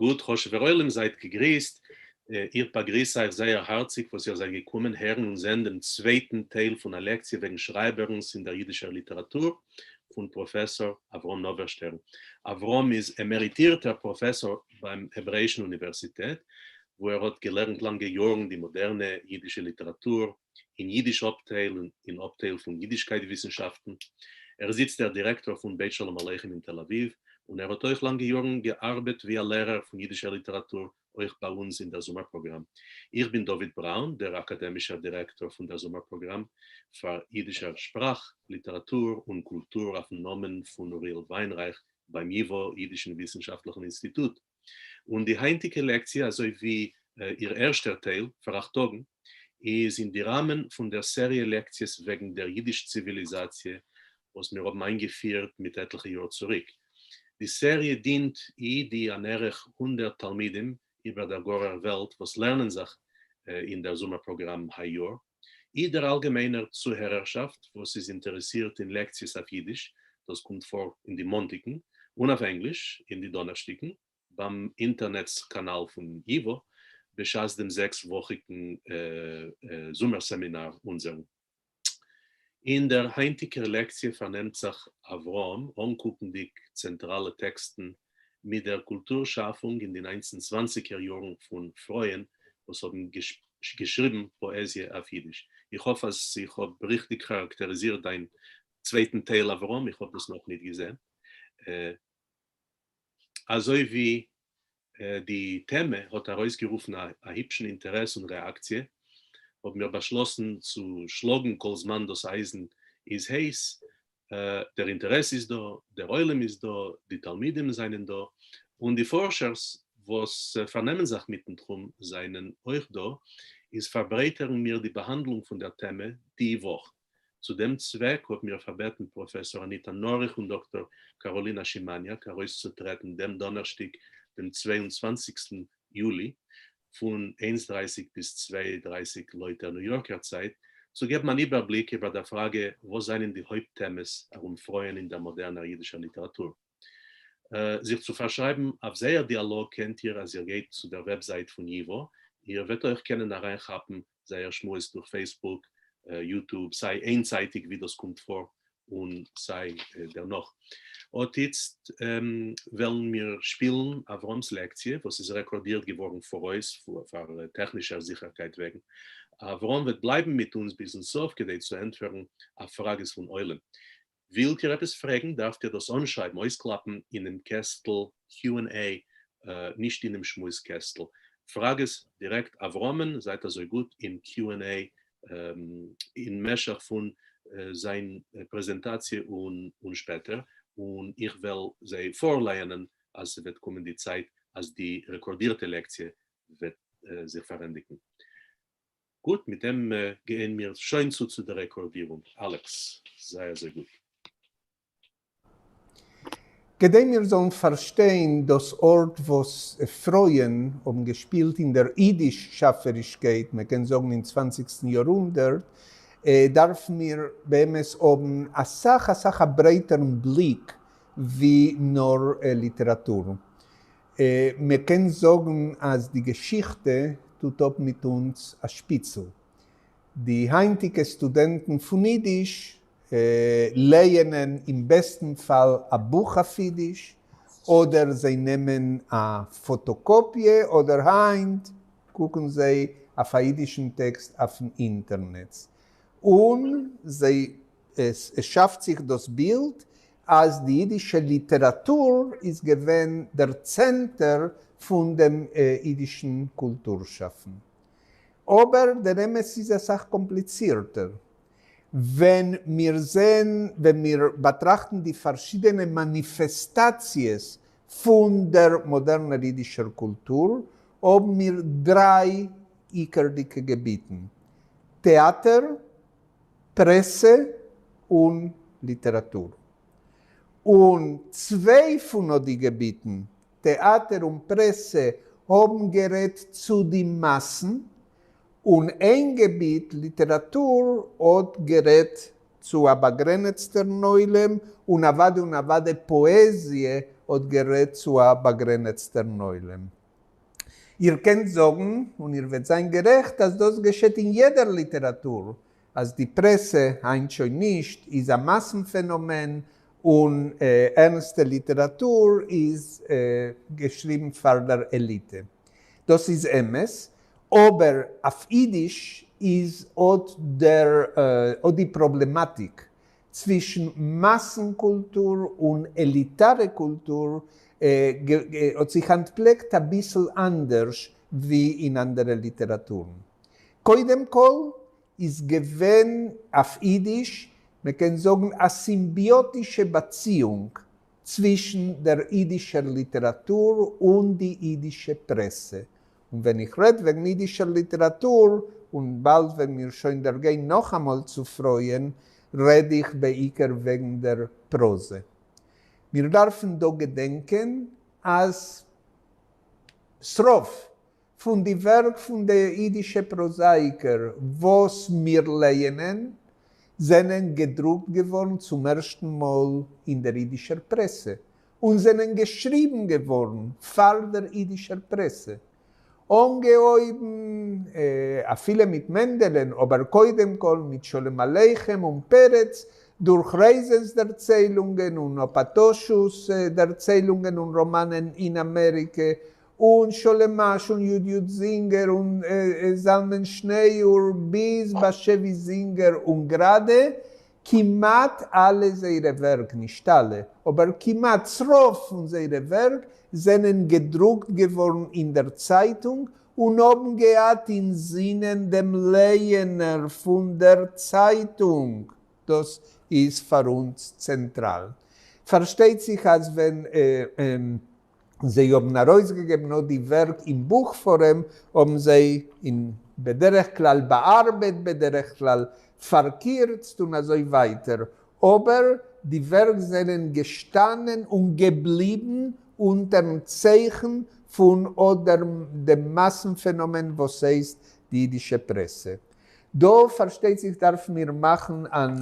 גוט, חשוב'ער עולם, זייט געגריסט. איך באגריס אייך זייער הארציג וואס איר זייט געקומען הערן און זען דעם צווייטן טייל פון א לעקציע וועגן שרייבערנס אין דער אידישער ליטעראטור פון פראפעסאר אברהם נאווערשטערן. אברהם איז עמעריטירטער פראפעסאר ביים העברעאישן אוניווערסיטעט, וואו ער האט געלערנט לאנגע יארן די מאדערנע אידישע ליטעראטור אין יידיש אפטייל און אין אפטייל פון יידישקייט וויסנשאפטן. ער איז איצט דער דירעקטאר פון בית שלום עליכם אין תל אביב, און ער האט אויך לאנגע יארן געארבעט ווי א לערער פון יידישער ליטעראטור אויך ביי אונז אין דער זומער פראגראם. איך בין דוד בראון, דער אקאדעמישער דירעקטאר פון דער זומער פראגראם פאר יידישער שפראך, ליטעראטור און קולטור אויפן נאמען פון אוריאל וויינרייך ביים ייוואו יידישן וויסנשאפטליכן אינסטיטוט. און די היינטיגע לעקציע, אזוי ווי איר ערשטער טייל, פאר אכט טאגן, איז אין די ראמען פון דער סעריע לעקציעס וועגן דער יידיש-ציוויליזאציע וואס מיר האבן איינגעפירט מיט עטליכע יאר צוריק. די סעריע דינט אי די אן ערך 100 תלמידים איבער דער גארער וועלט וואס לערנען זיך אין דער זומער פראגראם היי יאר, אי דער אלגעמיינער צוהערערשאפט וואס איז אינטערעסירט אין לעקציעס אויף אידיש, דאס קומט פאר אין די מאנטיקן, און אויף ענגליש אין די דאנערשטיקן, ביים אינטערנעץ קאנאל פון ייוואו, בשעת דעם זעקס וואכיגן זומער סעמינאר אונזערן. אין דער היינטיגער לעקציע פארנעמט זיך אברהם, אנקוקנדיג צענטראלע טעקסטן, מיט דער קולטור שאפונג אין די ניינצן צוואנציגער יארן פון פרויען וואס האבן געשריבן פאעזיע אויף אידיש. איך האף אז איך האב ריכטיג כאראקטעריזירט דיין צווייטן טייל אברהם, איך האב דאס נאך ניט געזען. אזוי ווי די טעמע האט ארויסגערופן א היפשן אינטערעס און רעאקציע, האבן מיר באשלאסן צו שלאגן כל זמן דאס אייזן איז הייס. דער אינטערעס איז דא, דער עולם איז דא, די תלמידים זענען דא, און די פארשערס וואס פארנעמען זיך מיטן תחום זענען אויך דא, איז פארברייטערן מיר די באהאנדלונג פון דער טעמע די וואך. צו דעם צוועק האבן מיר פארבעטן פראפעסאר אניטא נאריך און דאקטאר קאראלינא שימאניאק ארויסצוטרעטן דעם דאנערשטאג דעם 22סטן יולי פון איינס דרייסיג ביז צוויי דרייסיג לויט דער ניו יארקער צייט, צו געבן אן איבערבליק איבער דער פראגע וואס זענען די הויפט טעמעס ארום פרויען אין דער מאדערנער אידישער ליטעראטור. זיך צו פארשרייבן אויף זייער דיאלאג קענט איר אז איר גייט צו דער וועבזייט פון ייוואו, איר וועט אויך קענען אריינכאפן זייער שמועס דורך Facebook, YouTube, סיי איינצייטיג ווי דאס קומט פאר און סיי דערנאך. אט איצט וועלן מיר שפילן אברהם'ס לעקציע וואס איז רעקארדירט געווארן פאראויס פאר טעכנישער זיכערקייט וועגן. אברהם וועט בלייבן מיט אונז ביזן סוף כדי צו ענטפערן אויף פראגעס פון עולם. ווילט איר עפעס פרעגן דארפט איר דאס אנשרייבן, אויסקלאפן אינעם קעסטל Q and A, נישט אינעם שמועס קעסטל. פראגעס דירעקט אברהמ'ן, זייט אזוי גוט אין Q and A אין משך פון זיין פרעזענטאציע און שפעטער, און איך וועל זיי פארלייענען אז ס'וועט קומען די צייט אז די רעקארדירטע לעקציע וועט זיך פארענדיגן. גוט, מיט דעם גייען מיר שוין צו צו דער רעקארדירונג. אלעקס, זיי אזוי גוט. כדי מיר זאלן פארשטיין דאס ארט וואס פרויען האבן געשפילט אין דער אידיש שאפערישקייט, מען קען זאגן אין צוואנציגסטן יארהונדערט, דארפן מיר באמת האבן אסאך אסאך א ברייטערן בליק ווי נאר ליטעראטור. מען קען זאגן אז די געשיכטע טוט אפ מיט אונז א שפיצל. די היינטיגע סטודענטן פון אידיש לייענען אין בעסטן פאל א בוך אויף אידיש, אדער זיי נעמען א פאטאקאפיע, אדער היינט קוקן זיי אויף א אידישן טעקסט אויפן אינטערנעץ, און זיי עס שאפט זיך דאס בילד אז די אידישע ליטעראטור איז געווען דער צענטער פון דעם אידישן קולטור שאפן. אבער דער אמת איז אסאך קאמפליצירטער. ווען מיר זעען, ווען מיר באטראכטן די פארשידענע מאניפעסטאציעס פון דער מאדערנער אידישער קולטור, האבן מיר דריי עיקרדיקע געביטן, טעאטער, פרעסע און ליטעראטור. און צוויי פון אט די געביטן, טעאטער און פרעסע, האבן גערעדט צו די מאסן, און איין געביט, ליטעראטור, האט גערעדט צו א באגרענעצטערן עולם, און אוודאי און אוודאי פאעזיע האט גערעדט צו א באגרענעצטערן עולם. איר קענט זאגן, און איר וועט זיין גערעכט, אז דאס געשעט אין יעדער ליטעראטור, אז די פרעסע, היינט שוין נישט, איז א מאסן פענאמען, און ערנסטע ליטעראטור איז געשריבן פאר דער עליטע. דאס איז אמת, אבער אויף אידיש איז אט דער אט די פראבלעמאטיק צווישן מאסן קולטור און עליטארע קולטור האט זיך אנטפלעקט אביסל אנדערש ווי אין אנדערע ליטעראטורן. קודם כל איז געווען אויף אידיש, מען קען זאגן, א סימביאטישע באציאונג צווישן דער אידישער ליטעראטור און די אידישע פרעסע. און ווען איך רעד וועגן אידישער ליטעראטור, און באלד וועלן מיר שוין דערגיין נאכאמאל צו פרויען, רעד איך בעיקר וועגן דער פראזע. מיר דארפן דא געדענקען אז ס'רוב פון די ווערק פון די אידישע פראזאייקער וואס מיר לייענען זענען געדרוקט געווארן צום ערשטן מאל אין דער אידישער פרעסע, און זענען געשריבן געווארן פאר דער אידישער פרעסע. אנגעהויבן אפילו מיט מענדעלען, אבער קודם כל מיט שלום עליכם און פרץ, דורך רייזענס דערציילונגען און אפאטאשו'ס דערציילונגען און ראמאנען אין אמעריקע, און שלום אש און י. י. זינגער און זלמן שניאור ביז באשעוויס זינגער און גראדע כמעט אלע זייערע ווערק, נישט אלע, אבער כמעט ס'רוב פון זייערע ווערק זענען געדרוקט געווארן אין דער צייטונג און האבן געהאט אין זינען דעם לייענער פון דער צייטונג. דאס איז פאר אונז צענטראל. פארשטייט זיך אז ווען זיי האבן ארויסגעגעבן אט די ווערק אין בוך פארעם, האבן זיי אין בדרך כלל באארבעט, בדרך כלל פארקירצט און אזוי ווייטער, אבער די ווערק זענען געשטאנען און געבליבן אונטערן צייכן פון אט דעם מאסן פענאמען וואס הייסט די אידישע פרעסע. דא פארשטייט זיך דארפן מיר מאכן אן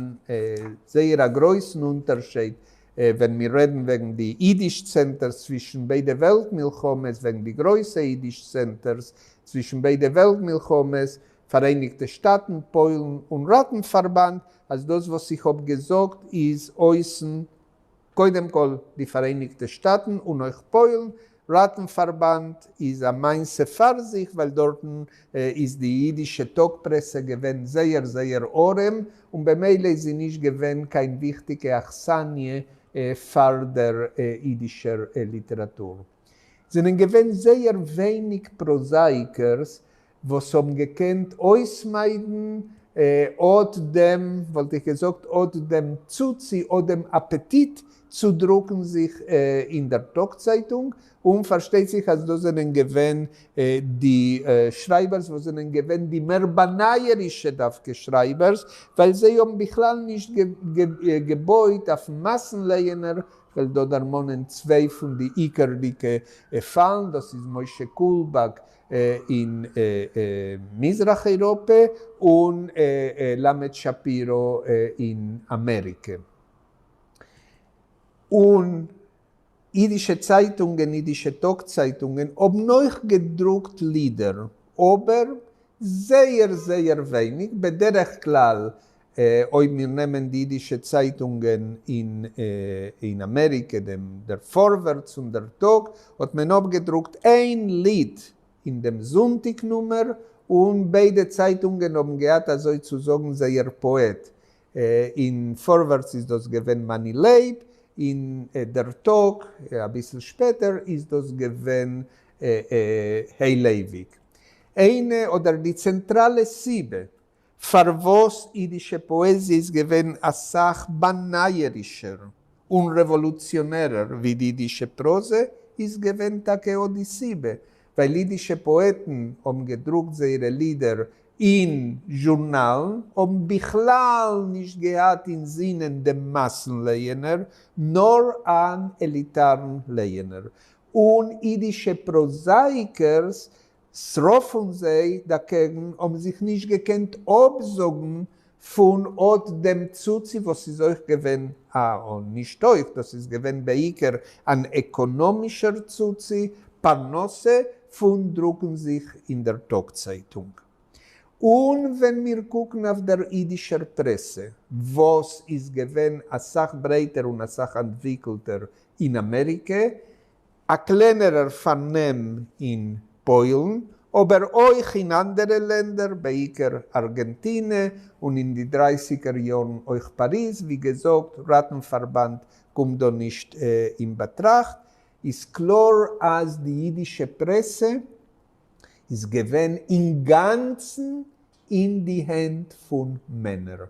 זייער א גרויסן אונטערשייד ווען מיר רעדן וועגן די אידיש צענטערס צווישן ביידע וועלט מלחמות, וועגן די גרויסע אידיש צענטערס צווישן ביידע וועלט מלחמות, פאראייניגטע שטאטן, פוילן און ראטן-פארבאנד, אז דאס וואס איך האב געזאגט איז אויסן קודם כל די פאראייניגטע שטאטן און אויך פוילן, ראטן-פארבאנד איז א מעשה פאר זיך ווייל דארטן איז די אידישע טאג פרעסע געווען זייער זייער ארעם און במילא איז זי נישט געווען קיין וויכטיגע אכסניא פאר דער אידישער ליטעראטור. זענען געווען זייער ווייניג פראזאייקערס וואס האבן געקענט אויסמיידן אט דעם, וואלט איך געזאגט, אט דעם צוצי, אט דעם אפעטיט צו דרוקן זיך אין דער טאג-צייטונג, און פארשטייט זיך אז דאס זענען געווען די שרייבערס וואס זענען געווען די מער באנייערישע דווקא שרייבערס, ווייל זיי האבן בכלל נישט געבויט אויפן מאסן-לייענער. כ'וועל דא דערמאנען צוויי פון די עיקר'דיגע פאלן, דאס איז משה קולבאק אין מזרח אייראפע און למד שפירא אין אמעריקע. און אידישע צייטונגען, אידישע טאג צייטונגען האבן אויך געדרוקט לידער, אבער זייער זייער ווייניג, בדרך כלל אויב מיר נעמען די אידישע צייטונגען אין אמעריקע, דעם דער פארווערטס און דער טאג, האט מען אפגעדרוקט איין ליד אין דעם זונטאג נומער, און ביידע צייטונגען האבן געהאט אזוי צו זאגן זייער פאעט. אין פארווערטס איז דאס געווען מאני לייב, אין דער טאג, אביסל שפעטער, איז דאס געווען ה' לייוויק. איינע אדער די צענטראלע סיבה פארוואס אידישע פאעזיע איז געווען אסאך באנייערישער און רעוואלוציאנערער ווי די אידישע פראזע, איז געווען טאקע אט די סיבה, ווייל אידישע פאעטן האבן געדרוקט זייערע לידער אין זשורנאלן, האבן בכלל נישט געהאט אין זינען דעם מאסן לייענער, נאר אן עליטארן לייענער. און אידישע פראזאייקערס ס'רוב פון זיי דאקעגן האבן זיך נישט געקענט אפזאגן פון אט דעם צוצי וואס איז אויך געווען א, און נישט אויך, דאס איז געווען בעיקר אן עקאנאמישער צוצי, פרנסה, פון דרוקן זיך אין דער טאג-צייטונג. און ווען מיר קוקן אויף דער אידישער פרעסע, וואס איז געווען אסאך ברייטער און אסאך אנטוויקלטער אין אמעריקע, א קלענערער פארנעם אין פוילן, אבער אויך אין אנדערע לענדער, בעיקר ארגענטינע, און אין די דרייסיגער יארן אויך פאריז, ווי געזאגט, ראטן-פארבאנד קומט דא נישט אין באטראכט, איז קלאר אז די אידישע פרעסע איז געווען אינגאנצן אין די הענט פון מענער.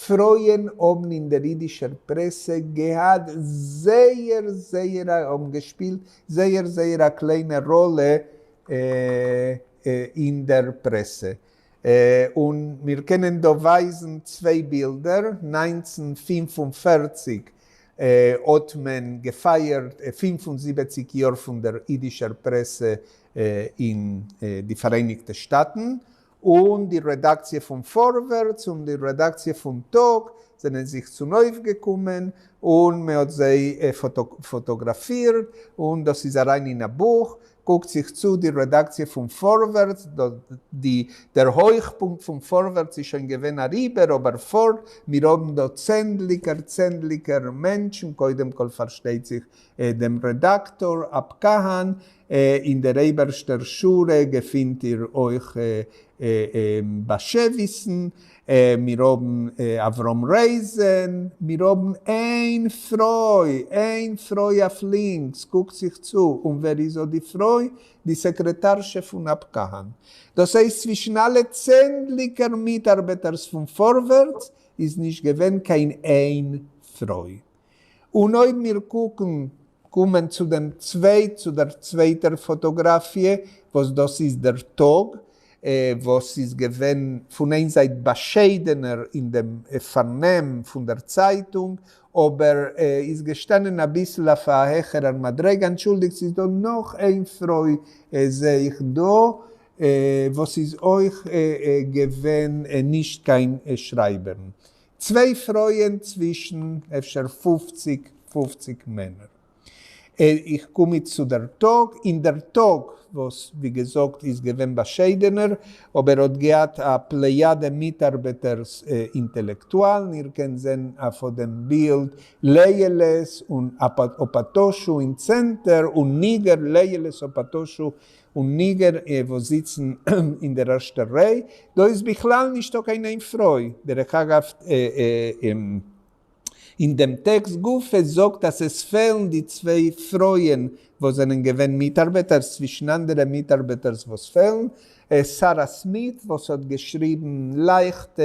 פרויען האבן אין דער אידישער פרעסע געהאט זייער זייער א האבן געשפילט זייער זייער א קליינע ראלע אין דער פרעסע. און מיר קענען דא ווייזן צוויי בילדער, 1945 האט מען געפייערט 75 יאר פון דער אידישער פרעסע אין די פאראייניגטע שטאטן, און די רעדאקציע פון פארווערטס און די רעדאקציע פון טאג זענען זיך צונויפגעקומען און מען האט זיי פאטאגראפירט און דאס איז אריין אין א בוך. קוקט זיך צו די רעדאקציע פון פארווערטס, די דער הויכפונקט פון פארווערטס איז שוין געווען אריבער, אבער פארט, מיר האבן דא צענדליגער צענדליגער מענטשן, קודם כל פארשטייט זיך דעם רעדאקטאר א. קאהאן, אין דער אייבערשטער שורה געפינט איר אויך באשעוויסן, מיר האבן אברהם רייזען, מיר האבן איין פרוי, איין פרוי אויף לינקס, קוקט זיך צו, און ווער איז אט די פרוי? די סעקרעטארשע פון א. קאהאן. דאס הייסט צווישן אלע צענדליגער מיטארבעטערס פון פארווערטס איז נישט געווען קיין איין פרוי. און אויב מיר קוקן, קומען צו דעם צווייט, צו דער צווייטער פאטאגראפיע, וואס דאס איז דער טאג, וואס איז געווען פון איין זייט באשיידענער אין דעם פארנעם פון דער צייטונג, אבער איז געשטאנען אביסל אויף א העכערער מדריגה, אנטשולדיגט ס'איז דא נאך איין פרוי זעה איך דא, וואס איז אויך געווען נישט קיין שרייבערין. צוויי פרויען צווישן אפשר פופציג פופציג מענער. איך קום איצט צו דער טאג, אין דער טאג וואס ווי געזאגט איז געווען באשיידענער, אבער האט געהאט א פלעיאדע מיטארבעטערס אינטעלעקטואלן, איר קענט זען אויף אט דעם בילד לעיעלעס און אפאטאשו אין צענטער, און ניגער, לעיעלעס אפאטאשו און ניגער וואס זיצן אין דער ערשטער ריי, דא איז בכלל נישטא קיין איין פרוי, דרך אגב אין דעם טעקסט גופא זאגט אז עס פעלן די צוויי פרויען וואס זענען געווען מיטארבעטערס, צווישן אנדערע מיטארבעטערס וואס פעלן, שרה סמיט וואס האט געשריבן לייכטע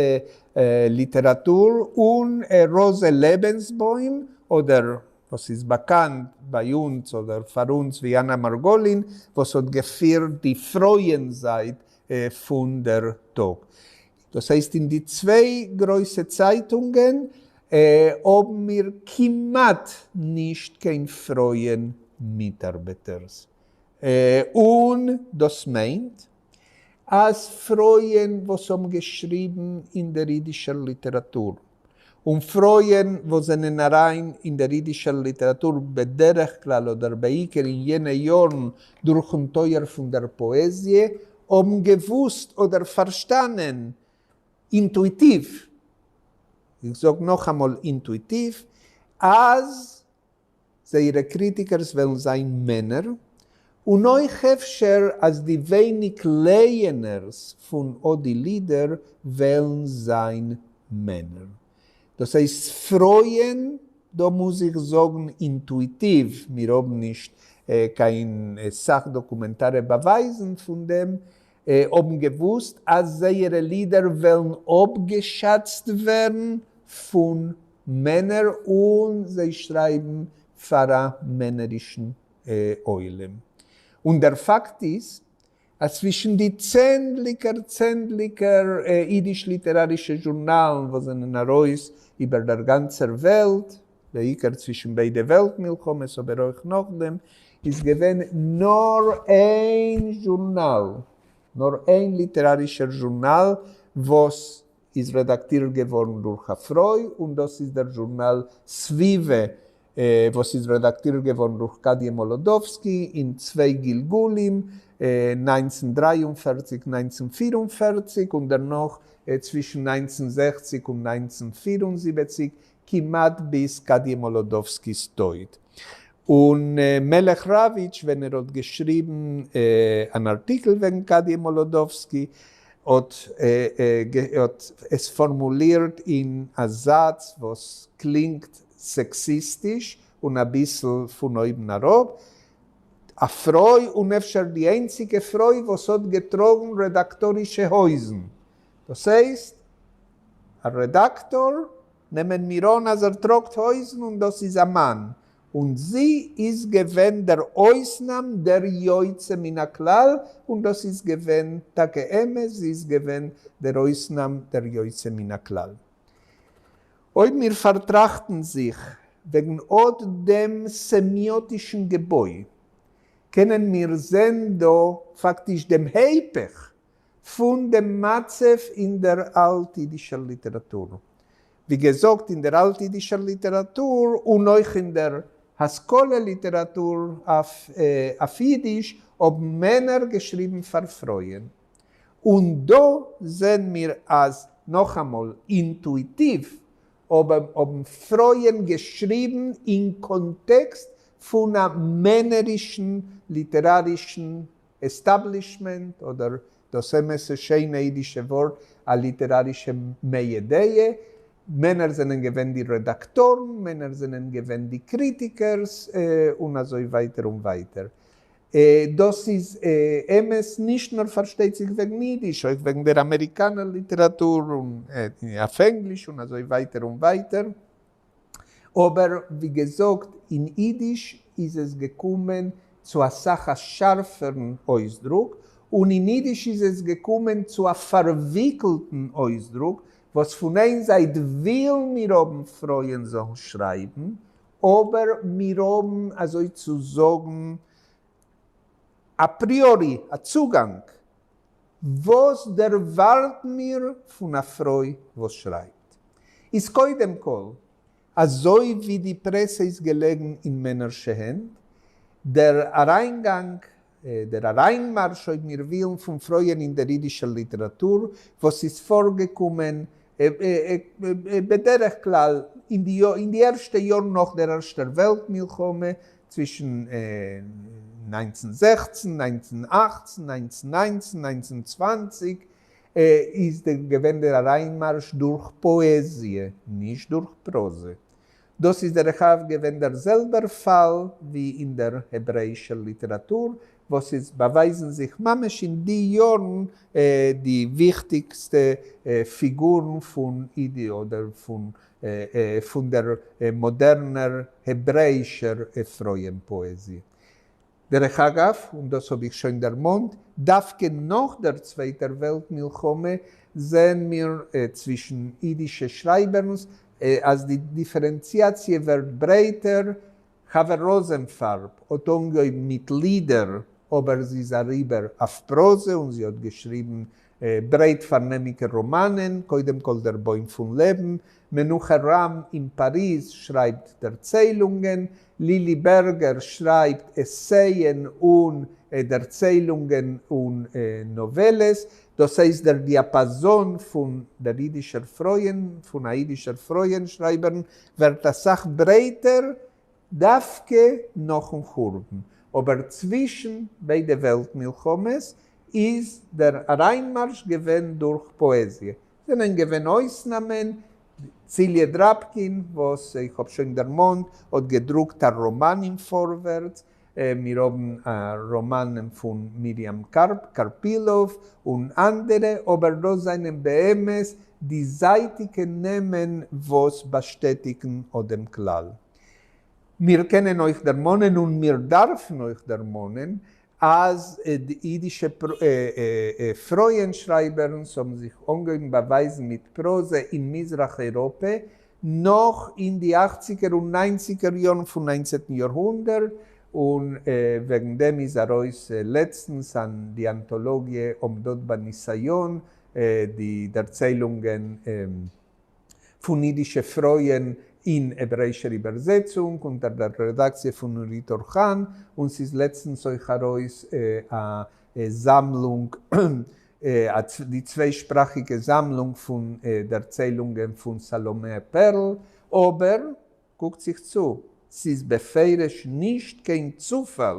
ליטעראטור, און ראזע לעבענסבוים אדער וואס איז באקאנט ביי אונז אדער פאר אונז ווי אנא מארגאלין, וואס האט געפירט די פרויען זייט פון דער טאג. דאס הייסט אין די צוויי גרויסע צייטונגען האבן מיר כמעט נישט קיין פרויען מיטארבעטערס. און דאס מיינט אז פרויען וואס האבן געשריבן אין דער אידישער ליטעראטור, און פרויען וואס זענען אריין אין דער אידישער ליטעראטור בדרך כלל אדער בעיקר אין יענע יארן דורכן טויער פון דער פאעזיע, האבן געוואוסט אדער פארשטאנען אינטואיטיוו, איך זאג נאכאמאל אינטואיטיוו, אז זייערע קריטיקערס וועלן זיין מענער, און אויך אפשר אז די ווייניג לייענערס פון אט די לידער וועלן זיין מענער. דאס הייסט פרויען, דא מוז איך זאגן אינטואיטיוו, מיר האבן נישט קיין סך דאקומענטארע באווייזן פון דעם, האבן געוואוסט אז זייערע לידער וועלן אפגעשאצט ווערן פון מענער און זיי שרייבן פאר א מענערישן עולם. און דער פאקט איז אז צווישן די צענדליגער צענדליגער אידיש-ליטערארישע זשורנאלן וואס זענען ארויס איבער דער גאנצער וועלט, בעיקר צווישן ביידע וועלט מלחמות אבער אויך נאכדעם, איז געווען נאר איין זשורנאל, נאר איין ליטערארישער זשורנאל וואס. איז רעדאַקטירט געוואָרן דורך אַ פֿרוי, און דאָס איז דער זשורנאַל סבֿיבֿה, וואָס איז רעדאַקטירט געוואָרן דורך קאַדיע מאָלאָדאָווסקי אין צוויי גלגולים, 1943, 1944, און דערנאָך צווישן 1960 און 1974, כּמעט ביז קאַדיע מאָלאָדאָווסקיס טויט. און מלך ראַוויטש, ווען ער האָט געשריבן אַן אַרטיקל וועגן קאַדיע מאָלאָדאָווסקי, האָט עס פֿאָרמולירט אין אַ זאַץ, וואָס קלינגט סעקסיסטיש און אַ ביסל פֿון אויבן אַראָפּ, אַ פֿרוי, און אפֿשר די איינציקע פֿרוי, וואָס האָט געטראָגן רעדאַקטאָרישע הויזן. דאָס הייסט, אַ רעדאַקטאָר, נעמען מיר אָן, אַז ער טראָגט הויזן און דאָס איז אַ מאַן. און זי איז געווען דער אויסנאַם, דער יוצא מן הכלל, און דאָס איז געווען טאַקע אמת, זי איז געווען דער אויסנאַם, דער יוצא מן הכלל. אויב מיר פֿאַרטראַכטן זיך וועגן אָט דעם סעמיאָטישן געבוי, קענען מיר זען דאָ פֿאַקטיש דעם היפך פֿון דעם מצבֿ אין דער אַלט-ייִדישער ליטעראַטור. ווי געזאָגט, אין דער אַלט-ייִדישער ליטעראַטור און אויך אין דער השׂכּלה-ליטעראַטור אויף ייִדיש האָבן מענער געשריבן פֿאַר פֿרויען. און דא זעהן מיר אז נאכאמאל אינטואיטיוו האבן פרויען געשריבן אין קאנטעקסט פון א מענערישן ליטערארישן עסטאבלישמענט, אדער דאס אמת'ע שיינע אידישע ווארט א ליטערארישע מאה דעה, מענער זענען געווען די רעדאקטארן, מענער זענען געווען די קריטיקערס, און אזוי ווייטער און ווייטער. דאס איז אמת נישט נאר פארשטייט זיך וועגן אידיש, אויך וועגן דער אמעריקאנער ליטעראטור און אויף ענגליש און אזוי ווייטער און ווייטער, אבער ווי געזאגט אין אידיש איז עס געקומען צו אסאך א שארפערן אויסדרוק, און אין אידיש איז עס געקומען צו א פארוויקלטן אויסדרוק, וואס פון איין זייט ווילן מיר האבן פרויען זאלן שרייבן, אבער מיר האבן אזוי צו זאגן א פריארי א צוגאנג, וואס דערווארטן מיר פון א פרוי וואס שרייבט? איז קודם כל, אזוי ווי די פרעסע איז געלעגן אין מענערשע הענט, דער אריינגאנג, דער אריינמארש אויב מיר ווילן, פון פרויען אין דער אידישער ליטעראטור, וואס איז פארגעקומען בדרך כלל אין די ערשטע יארן נאך דער ערשטער וועלט מלחמה, צווישן 1916, 1918, 1919, 1920, איז געווען דער אריינמארש דורך פאעזיע, נישט דורך פראזע. דאס איז דרך אגב געווען דער זעלבער פאל ווי אין דער העברעאישער ליטעראטור, וואס איז באווייזן זיך ממש אין די יארן די וויכטיגסטע פיגורן פון אידי אדער פון דער מאדערנער העברעאישער פרויען פאעזיע. דרך אגב, און דאס האב איך שוין דערמאנט, דווקא נאך דער צווייטער וועלט מלחמה זעען מיר צווישן אידישע שרייבערנס אז די דיפערענציאציע ווערט ברייטער, חוה ראזענפארב האט אנגעהויבן מיט לידער אבער זי איז אריבער אויף פראזע און זי האט געשריבן ברייט-פארנעמיגע ראמאנען, קודם כל דער בוים פון לעבן, מנוחה רם אין פאריז שרייבט דערציילונגען, לילי בערגער שרייבט עסייען און דערציילונגען און נאוועלעס, דאס הייסט דער דיאפאזאן פון דער אידישער פרויען, פון א אידישער פרויען שרייבערין ווערט אסאך ברייטער דווקא נאכן חורבן, אבער צווישן ביידע וועלט מלחמות איז דער אריינמארש געווען דורך פאעזיע. זענען געווען אויסנאמען, ציליע דראבקין וואס איך האב שוין דערמאנט האט געדרוקט א ראמאן אין פארווערטס, מיר האבן ראמאנען פון מרים קארפילאוו און אנדערע, אבער דאס זענען באמת די זייטיגע נעמען וואס באשטעטיגן אט דעם כלל. מיר קענען אויך דערמאנען און מיר דארפן אויך דערמאנען אז די אידישע פרויען שרייבערנס האבן זיך אנגעהויבן באווייזן מיט פראזע אין מזרח אייראפע נאך אין די אכציגער און ניינציגער יארן פון ניינצעטן יארהונדערט, און וועגן דעם איז ארויס לעצטנס אן די אנטאלאגיע עומדות בניסיון. די דערציילונגען פֿון ייִדישע פֿרויען אין העברעיִשער איבערזעצונג אונטער דער רעדאַקציע פֿון נורית אורחן, און ס'איז לעצטנס אויך אַרויס אַ זאַמלונג, די צוויישפּראַכיקע זאַמלונג פֿון דערציילונגען פֿון סאַלאָמעע פּערל. אָבער קוקט זיך צו, ס'איז בפירוש נישט קיין צופאל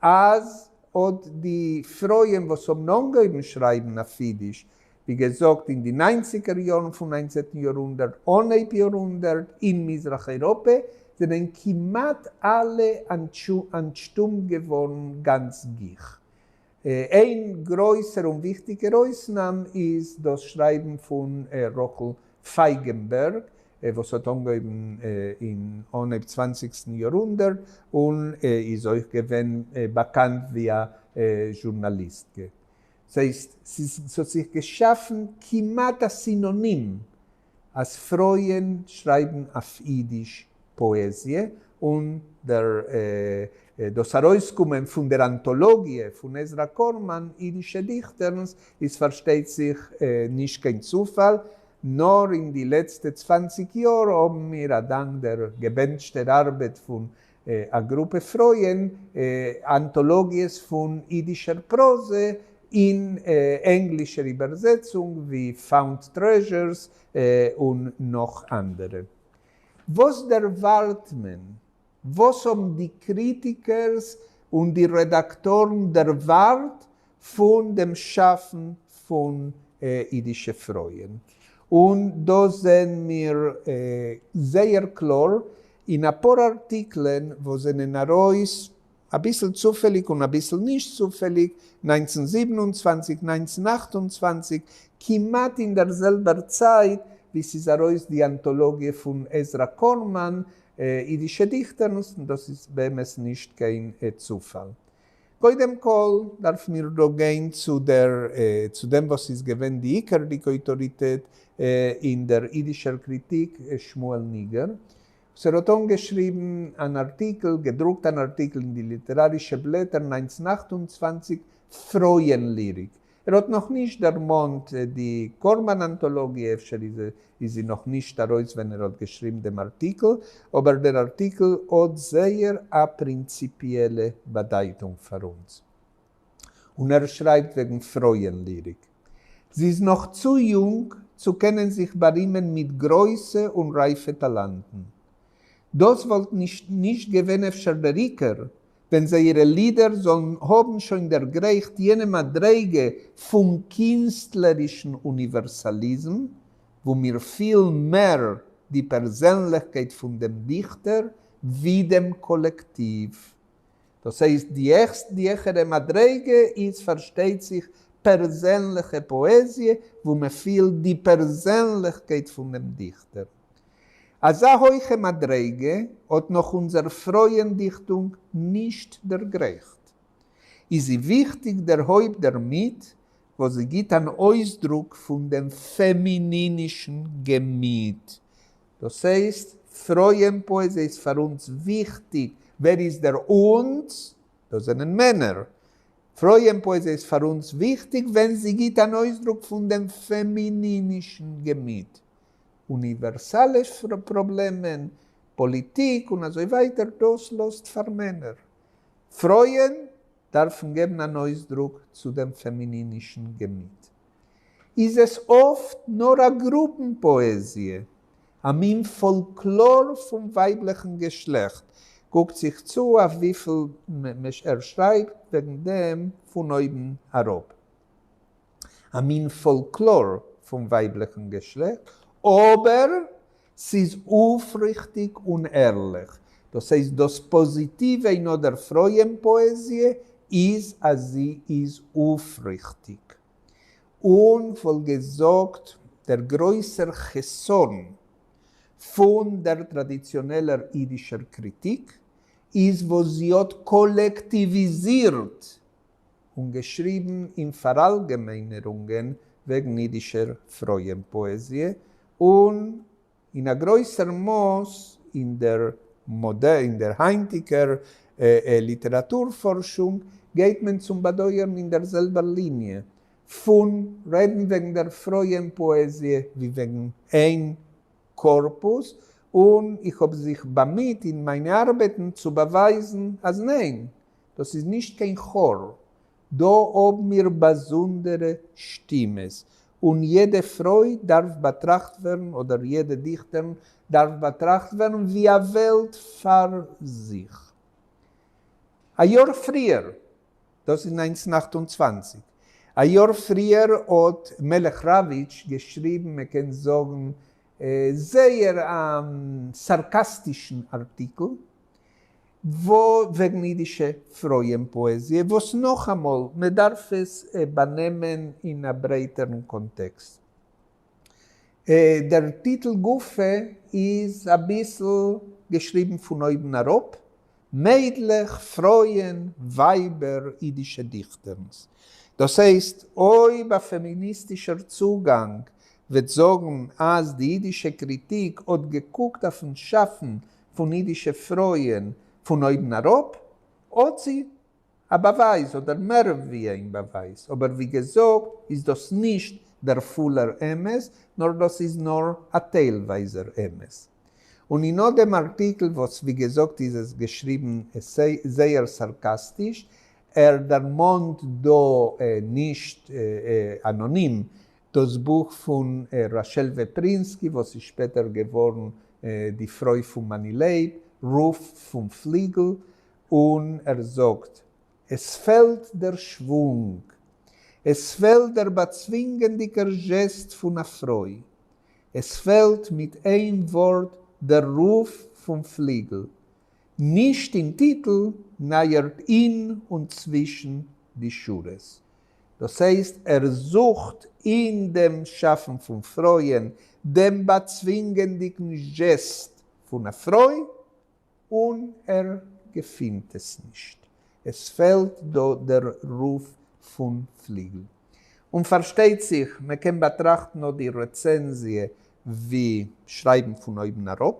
אז אט די פרויען וואס האבן אנגעהויבן שרייבן אויף אידיש, ווי געזאגט אין די ניינציגער יארן פון ניינצעטן יארהונדערט, אנהייב יארהונדערט, אין מזרח אייראפע, זענען כמעט אלע אנטשטומט געווארן גאנץ גיך. איין גרויסער און וויכטיגער אויסנאם איז דאס שרייבן פון רחל פייגענבערג, וואס האט אנגעהויבן אין אנהייב צוואנציגסטן יארהונדערט און איז אויך געווען באקאנט ווי א זשורנאליסטקע. ס'הייסט, ס'האט זיך געשאפן כמעט א סינאנים אז פרויען שרייבן אויף אידיש פאעזיע, און דער דאס ארויסקומען פון דער אנטאלאגיע פון עזרא קארמאן אידישע דיכטערנס איז פארשטייט זיך נישט קיין צופאל, נאר אין די לעצטע 20 יאר האבן מיר, א דאנק דער געבענטשטער ארבעט פון א גרופע פרויען, אנטאלאגיעס פון אידישער פראזע אין ענגלישער איבערזעצונג ווי Found Treasures און נאך אנדערע. וואס דערווארט מען? וואס האבן די קריטיקערס און די רעדאקטארן דערווארט פון דעם שאפן פון אידישע פרויען? און דא זעען מיר זייער קלאר אין אפאר ארטיקלען וואס זענען ארויס אביסל צופעליג און אביסל נישט צופעליג, 1927, 1928, כמעט אין דער זעלבער צייט ווי ס'איז ארויס די אנטאלאגיע פון עזרא קארמאן, אידישע דיכטערנס, און דאס איז באמת נישט קיין צופאל. קודם כל דארף מיר דא גיין צו דער צו דעם וואס איז געווען די עיקרדיגע אויטאריטעט אין דער אידישער קריטיק, שמואל ניגער, וואס ער האט אנגעשריבן אן ארטיקל, געדרוקט אן ארטיקל אין די ליטערארישע בלעטער 1928, פרויען-ליריק. ער האט נאך נישט דערמאנט די קארמאן אנטאלאגיע, אפשר איז זי נאך נישט ארויס ווען ער האט געשריבן דעם ארטיקל, אבער דער ארטיקל האט זייער א פרינציפיעלע באדייטונג פאר אונז. און ער שרייבט וועגן פרויען-ליריק. זי איז נאך צו יונג צו קענען זיך בארימען מיט גרויסע און רייפע טאלאנטן. דאס וואלט נישט געווען אפשר דער עיקר, ווען זייערע לידער זאלן האבן שוין דערגרייכט יענע מדריגה פון קינסטלערישן אוניווערסאליזם, וואו מיר פילן מער די פערזענליכקייט פון דעם דיכטער ווי דעם קאלעקטיוו. דאס הייסט, די העכסט די העכערע מדריגה איז פארשטייט זיך פערזענליכע פאעזיע, וואו מען פילט די פערזענליכקייט פון דעם דיכטער. אזא הויכע מדריגה האט נאך אונזער פרויען דיכטונג נישט דערגרייכט. איז זי וויכטיג דערהויפט דערמיט וואס זי גיט אן אויסדרוק פון דעם פעמינינישן געמיט. דאס הייסט, פרויען פאעזיע איז פאר אונז וויכטיג. ווער איז דער אונז? דאס זענען מענער. פרויען פאעזיע איז פאר אונז וויכטיג ווען זי גיט אן אויסדרוק פון דעם פעמינינישן געמיט. אוניווערסאלע פראבלעמען, פאליטיק און אזוי ווייטער, דאס לאזט פאר מענער. פרויען דארפן געבן אן אויסדרוק צו דעם פעמינינישן געמיט. איז עס אפט נאר א גרופן פאעזיע, א מין פאלקלאר פון ווייבליכן געשלעכט. קוקט זיך צו אויף וויפיל ער שרייבט וועגן דעם פון אויבן אראפ. א מין פאלקלאר פון ווייבליכן געשלעכט, אבער ס'איז אויפריכטיג און ערליך. דאס הייסט דאס פאזיטיווע אין אט דער פרויען פאעזיע איז אז זי איז אויפריכטיג. און כ'וואלט געזאגט דער גרויסער חסרון פון דער טראדיציאנעלער אידישער קריטיק איז וואס זי האט קאלעקטיוויזירט און געשריבן אין פאראלגעמיינערונגען וועגן אידישער פרויען פאעזיע, און אין א גרויסער מאס אין דער אין דער היינטיגער ליטעראטור-פארשונג גייט מען צום באדויערן אין דער זעלבער ליניע. פון רעדן וועגן דער פרויען-פאעזיע ווי וועגן איין קארפוס, און איך האב זיך באמיט אין מיינע ארבעטן צו באווייזן אז ניין, דאס איז נישט קיין כאר, דא האבן מיר באזונדערע שטימעס, און יעדע פרוי דארף באטראכט ווערן, אדער יעדע דיכטערין דארף באטראכט ווערן ווי א וועלט פאר זיך. א יאר פריער, דאס איז 1928, א יאר פריער האט מלך ראוויטש געשריבן, מען קען זאגן, זייער א סארקאסטישן ארטיקל, וואו וועגן אידישע פרויען פאעזיע, וואס נאכאמאל, מען דארף עס באנעמען אין א ברייטערן קאנטעקסט. דער טיטל גופא איז אביסל געשריבן פון אויבן אראפ, מיידלעך, פרויען, ווייבער, אידישע דיכטערנס. דאס הייסט, אויב א פעמיניסטישער צוגאנג וועט זאגן אז די אידישע קריטיק האט געקוקט אויפן שאפן פון אידישע פרויען פון אויבן אראפ, האט זי א באווייז אדער מער ווי איין באווייז, אבער ווי געזאגט איז דאס נישט דער פולער אמת, נאר דאס איז נאר א טיילווייזער אמת. און אין אט דעם ארטיקל, וואס ווי געזאגט איז עס געשריבן זייער סארקאסטיש, ער דערמאנט דא נישט אנאנים דאס בוך פון רחל וועפרינסקי, וואס איז שפעטער געווארן די פרוי פון מאני לייב, רוף פון פליגל, און ער זאגט, עס פעלט דער שוואונג, עס פעלט דער באצווינגענדיגער זשעסט פון א פרוי, עס פעלט מיט איין ווארט דער רוף פון פליגל, נישט אין טיטל, נייערט אין און צווישן די שורות. דאס הייסט, ער זוכט אין דעם שאפן פון פרויען דעם באצווינגענדיגן זשעסט פון א פרוי, און ער געפינט עס נישט. עס פעלט דא דער רוף פון פליגל. און פארשטייט זיך, מען קען באטראכטן אט די רעצענזיע ווי שרייבן פון אויבן אראפ,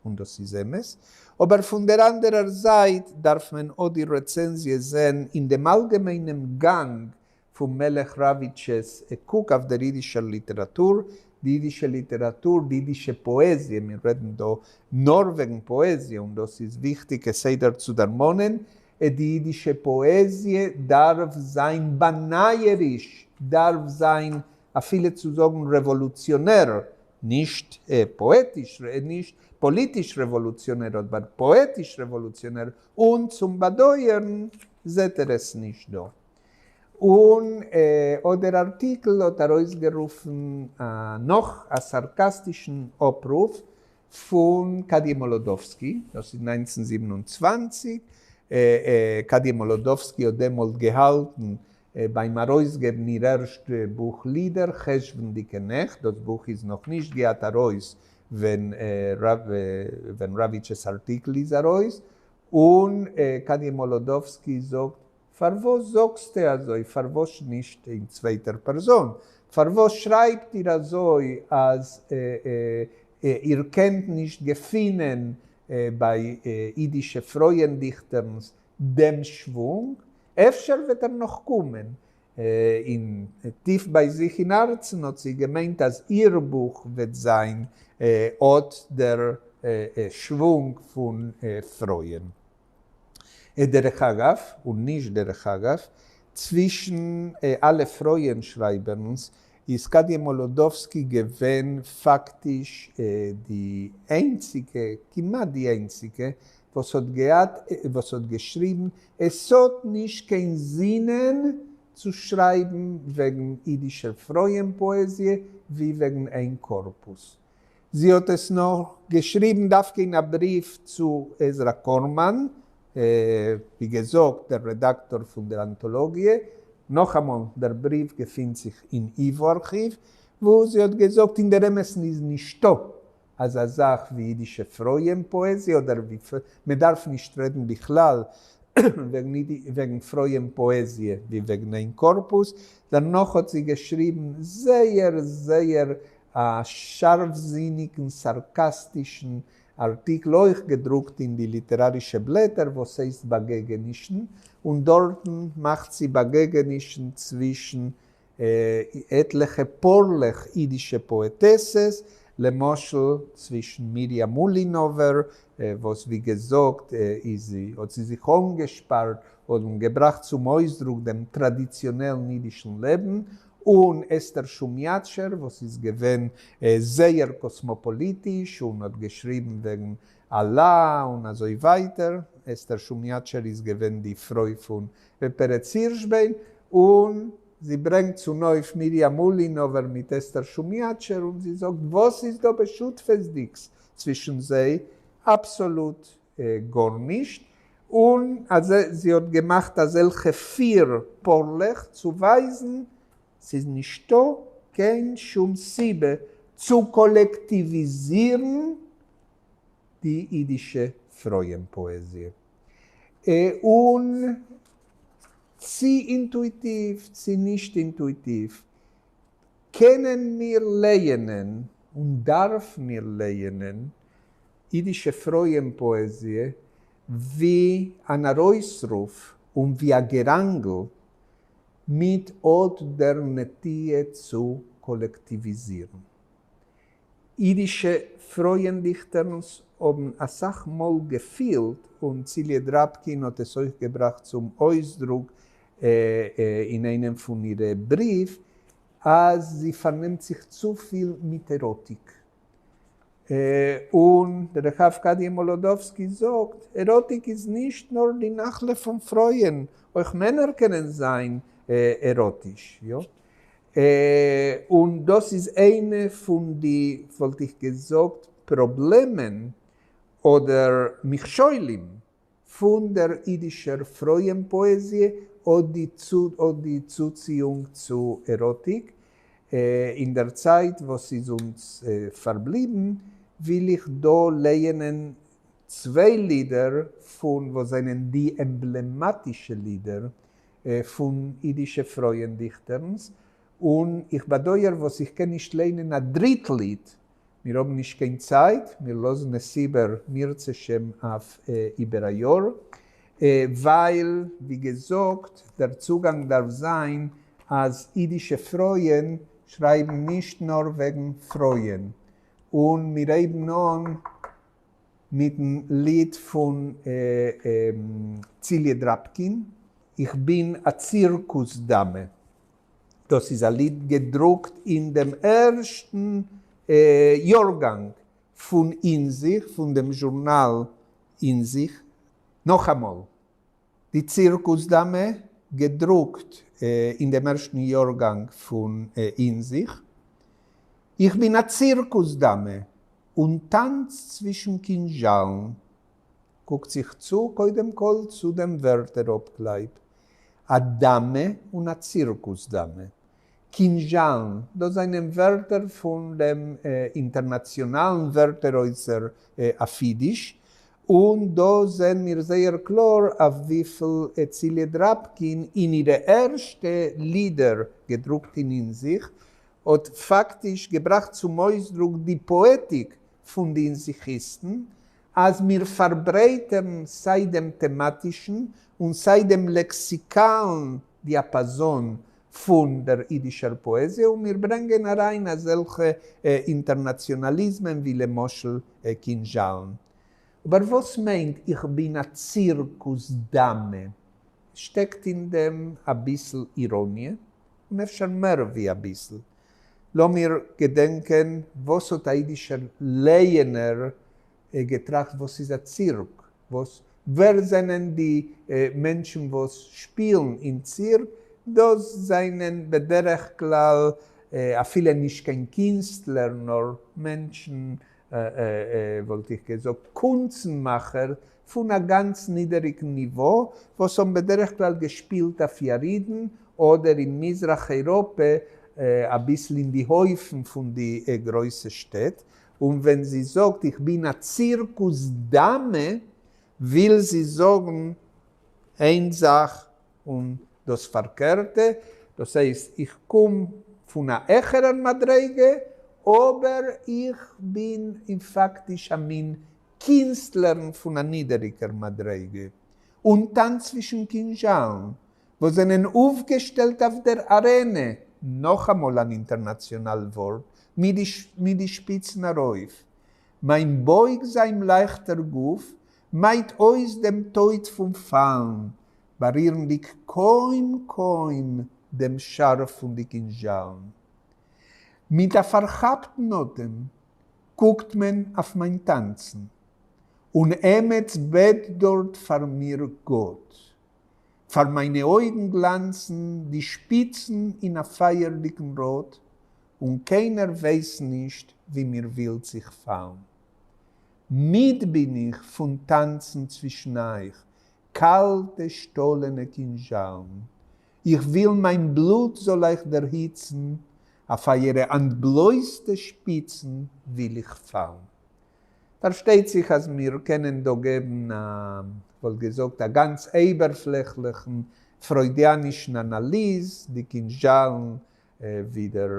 און דאס איז אמת, אבער פון דער אנדערער זייט דארף מען אט די רעצענזיע זען אין דעם אלגעמיינעם גאנג פון מלך ראוויטש'ס קוק אויף דער אידישער ליטעראטור, די אידישע ליטעראטור, די אידישע פאעזיע, מיר רעדן דא נאר וועגן פאעזיע, און דאס איז וויכטיג כסדר צו דערמאנען, די אידישע פאעזיע דארף זיין באנייעריש, דארף זיין אפילו צו זאגן רעוואלוציאנער, נישט פאעטיש, נישט פאליטיש רעוואלוציאנער, אבער פאעטיש רעוואלוציאנער, און צום באדויערן זעט ער עס נישט דא. און אט דער ארטיקל האט ארויסגערופן נאך א סארקאסטישן אפרוף פון קאדיע מאלאדאווסקי, דאס איז 1927, קאדיע מאלאדאווסקי האט דעמאלט געהאלטן ביים ארויסגעבן איר ערשט בוך לידער, חשוונ'דיגע נעכט, דאס בוך איז נאך נישט געהאט ארויס ווען ראוויטש'ס ארטיקל איז ארויס, און קאדיע מאלאדאווסקי זאגט, פארוואס זאגסטו אזוי, פארוואס נישט אין צווייטער פערזאן, פארוואס שרייבט איר אזוי אז איר קענט נישט געפינען ביי אידישע פרויען דיכטערנס דעם שוואונג, אפשר וועט ער נאך קומען. אין טיף ביי זיך אין הארצן האט זי געמיינט אז איר בוך וועט זיין אט דער שוואונג פון פרויען. דרך אגב, און נישט דרך אגב, צווישן אלע פרויען שרייבערנס איז קאדיע מאלאדאווסקי געווען פאקטיש די איינציגע, כמעט די איינציגע, וואס האט געהאט, וואס האט געשריבן, עס האט נישט קיין זינען צו שרייבן וועגן אידישער פרויען פאעזיע ווי וועגן איין קארפוס. זי האט עס נאך געשריבן דווקא אין א בריוו צו עזרא קארמאן, ווי געזאגט דער רעדאקטאר פון דער אנטאלאגיע, נאכאמאל, דער בריוו געפינט זיך אין ייוואו ארכיוו, וואו זי האט געזאגט אין דער אמת'ן איז נישטא אזא זאך ווי אידישע פרויען פאעזיע, אדער ווי מען דארף נישט רעדן בכלל וועגן פרויען פאעזיע ווי וועגן איין קארפוס. דערנאך האט זי געשריבן זייער זייער א שארפזיניגן סארקאסטישן ארטיקל אויך געדרוקט אין די ליטערארישע בלעטער וואס הייסט באגעגענישן, און דארטן מאכט זי באגעגענישן צווישן עטלעכע פּאָרלעך ייִדישע פּאָעטעסעס, למשל, צווישן מרים אולינאָווער, וואָס, ווי געזאָגט, איז זי, האָט זי זיך אָנגעשפּאַרט און געבראַכט צום אויסדרוק דעם טראַדיציאָנעלן ייִדישן לעבן, און אסתר שומיאַטשער, וואָס איז געווען זייער קאָסמאָפּאָליטיש און האָט געשריבן וועגן אַלאַ און אַזוי ווײַטער. אסתר שומיאַטשער איז געווען די פֿרוי פֿון פּרץ הירשביין, און זי ברענגט צונויף מרים אולינאָווער מיט אסתר שומיאַטשער און זי זאָגט, וואָס איז דאָ בשותּפֿותדיקס צווישן זיי? אַבסאָלוט גאָרנישט. און אַז זי האָט געמאַכט אַזעלכע פֿיר פּאָרלעך צו ווײַזן, ס'איז נישטאָ קיין שום סיבה צו קאָלעקטיוויזירן די ייִדישע פֿרויען-פּאָעזיע. און צי אינטואיטיוו, צי נישט אינטואיטיוו, קענען מיר לייענען און דאַרפֿן מיר לייענען ייִדישע פֿרויען-פּאָעזיע ווי אַן אַרויסרוף און ווי אַ געראַנגל מיט אָט דער נטיה צו קאָלעקטיוויזירן. ייִדישע פֿרויען-דיכטערנס האָבן אַ סך מאָל געפֿילט, און ציליע דראַבקין האָט עס אויך געבראַכט צום אויסדרוק אין איינעם פֿון אירע בריוו, אַז זי פֿאַרנעמט זיך צו פֿיל מיט עראָטיק. און דרך אגבֿ קאַדיע מאָלאָדאָווסקי זאָגט, עראָטיק איז נישט נאָר די נחלה פֿון פֿרויען, אויך מענער קענען זײַן עראָטיש. יאָ. און דאָס איז איינע פֿון די, וואָלט איך געזאָגט, פּראָבלעמען אָדער מכשולים פֿון דער ייִדישער פֿרויען-פּאָעזיע, אָט די אָט די צוציִונג צו עראָטיק. אין דער צײַט, וואָס איז אונדז פֿאַרבליבן, וויל איך דאָ לייענען צוויי לידער פֿון וואָס זענען די עמבלעמאַטישע לידער פֿון ייִדישע פֿרויען-דיכטערנס. און איך באַדויער, וואָס איך קען נישט לייענען אַ דריט ליד. מיר האָבן נישט קיין צײַט, מיר לאָזן עס איבער אם־ירצה־השם אויף איבער אַ יאָר, ווײַל, ווי געזאָגט, דער צוגאַנג דאַרף זײַן, אַז ייִדישע פֿרויען שרײַבן נישט נאָר וועגן פֿרויען. און מיר הייבן אָן מיטן ליד פֿון ציליע דראַבקין, איך בין אַ צירקוס-דאַמע. דאָס איז אַ ליד געדרוקט אין דעם ערשטן יאָרגאַנג פֿון אין זיך, פֿון דעם זשורנאַל אין זיך. נאָך אַ מאָל, די צירקוס-דאַמע, געדרוקט אין דעם ערשטן יאָרגאַנג פֿון אין זיך. איך בין אַ צירקוס-דאַמע און טאַנץ צווישן קינזשאַלן. קוקט זיך צו קודם־כּל צו דעם ווערטער-אָפּקלײַב, אַ דאַמע און אַ צירקוס-דאַמע. קינזשאַלן, דאָס זײַנען ווערטער פֿון דעם אינטערנאַציאָנאַלן ווערטער-אוצר אויף ייִדיש. און דאָ זעען מיר זייער קלאָר, אויף וויפֿל ציליע דראַבקין אין אירע ערשטע לידער, געדרוקט אין אין זיך, האָט פֿאַקטיש געבראַכט צום אויסדרוק די פּאָעטיק פֿון די אינזיכיסטן, אַז מיר פֿאַרברייטערן סײַ דעם טעמאַטישן און סײַ דעם לעקסיקאַלן דיאַפּאַזאָן פֿון דער ייִדישער פּאָעזיע און מיר ברענגען אַרײַן אַזעלכע אינטערנאַציאָנאַליזמען ווי למשל קינזשאַלן. אָבער וואָס מיינט איך בין אַ צירקוס-דאַמע? שטעקט אין דעם אַ ביסל איראָניע, און אפֿשר מער ווי אַ ביסל. לאָמיר געדענקען, וואָס האָט אַ ייִדישער לייענער געטראַכט, וואָס איז אַ צירק? וואָס, ווער זענען די מענטשן, וואָס שפּילן אין צירק? דאָס זענען בדרך־כּלל אַפֿילו נישט קיין קינסטלער, נאָר מענטשן, וואָלט איך געזאָגט, קונצנמאַכער פֿון אַ גאַנץ נידעריקן ניוואָ, וואָס האָבן בדרך־כּלל געשפּילט אויף יאַרידן אָדער אין מיזרח־אייראָפּע אַ ביסל אין די הויפֿן פֿון די גרויסע שטעט. און ווען זי זאָגט, איך בין אַ צירקוס-דאַמע, וויל זי זאָגן איין זאַך און דאָס פֿאַרקערטע, דאָס הייסט, איך קום פֿון אַ העכערער מדרגה, אָבער איך בין אין פֿאַקטיש אַ מין קינסטלערין פֿון אַ נידעריקער מדרגה. און טאַנץ צווישן קינזשאַלן, וואָס זענען אויפֿגעשטעלט אויף דער אַרענע. נאכאמאל אן אינטערנאציאנאל ווארט, מיט די מיט די שפיצן ארויף. מיין בויגזאם לייכטער גוף מיידט אויס דעם טויט פון פאלן, בארירנדיג קוים קוים דעם שארף פון די קינזשאלן. מיט א פארכאפטן אטעם קוקט מען אויף מיין טאנצן, און עמעץ בעט דארט פאר מיר גאט. פאר מיינע אויגן גלאנצן די שפיצן אין א פייערדיגן ראד, און קיינער ווייס נישט ווי מיר ווילט זיך פאלן. מיד בין איך פון טאנצן צווישן אייך, קאלטע שטאלענע קינזשאלן. איך וויל מיין בלוט זאל אייך דערהיצן, אויף אייערע אנטבלויזטע שפיצן וויל איך פאלן. פארשטייט זיך אז מיר קענען דא געבן א, כ'וואלט געזאגט, א גאנץ אייבערפלעכליכן פרוידיאנישן אנאליז, די קינזשאלן ווי דער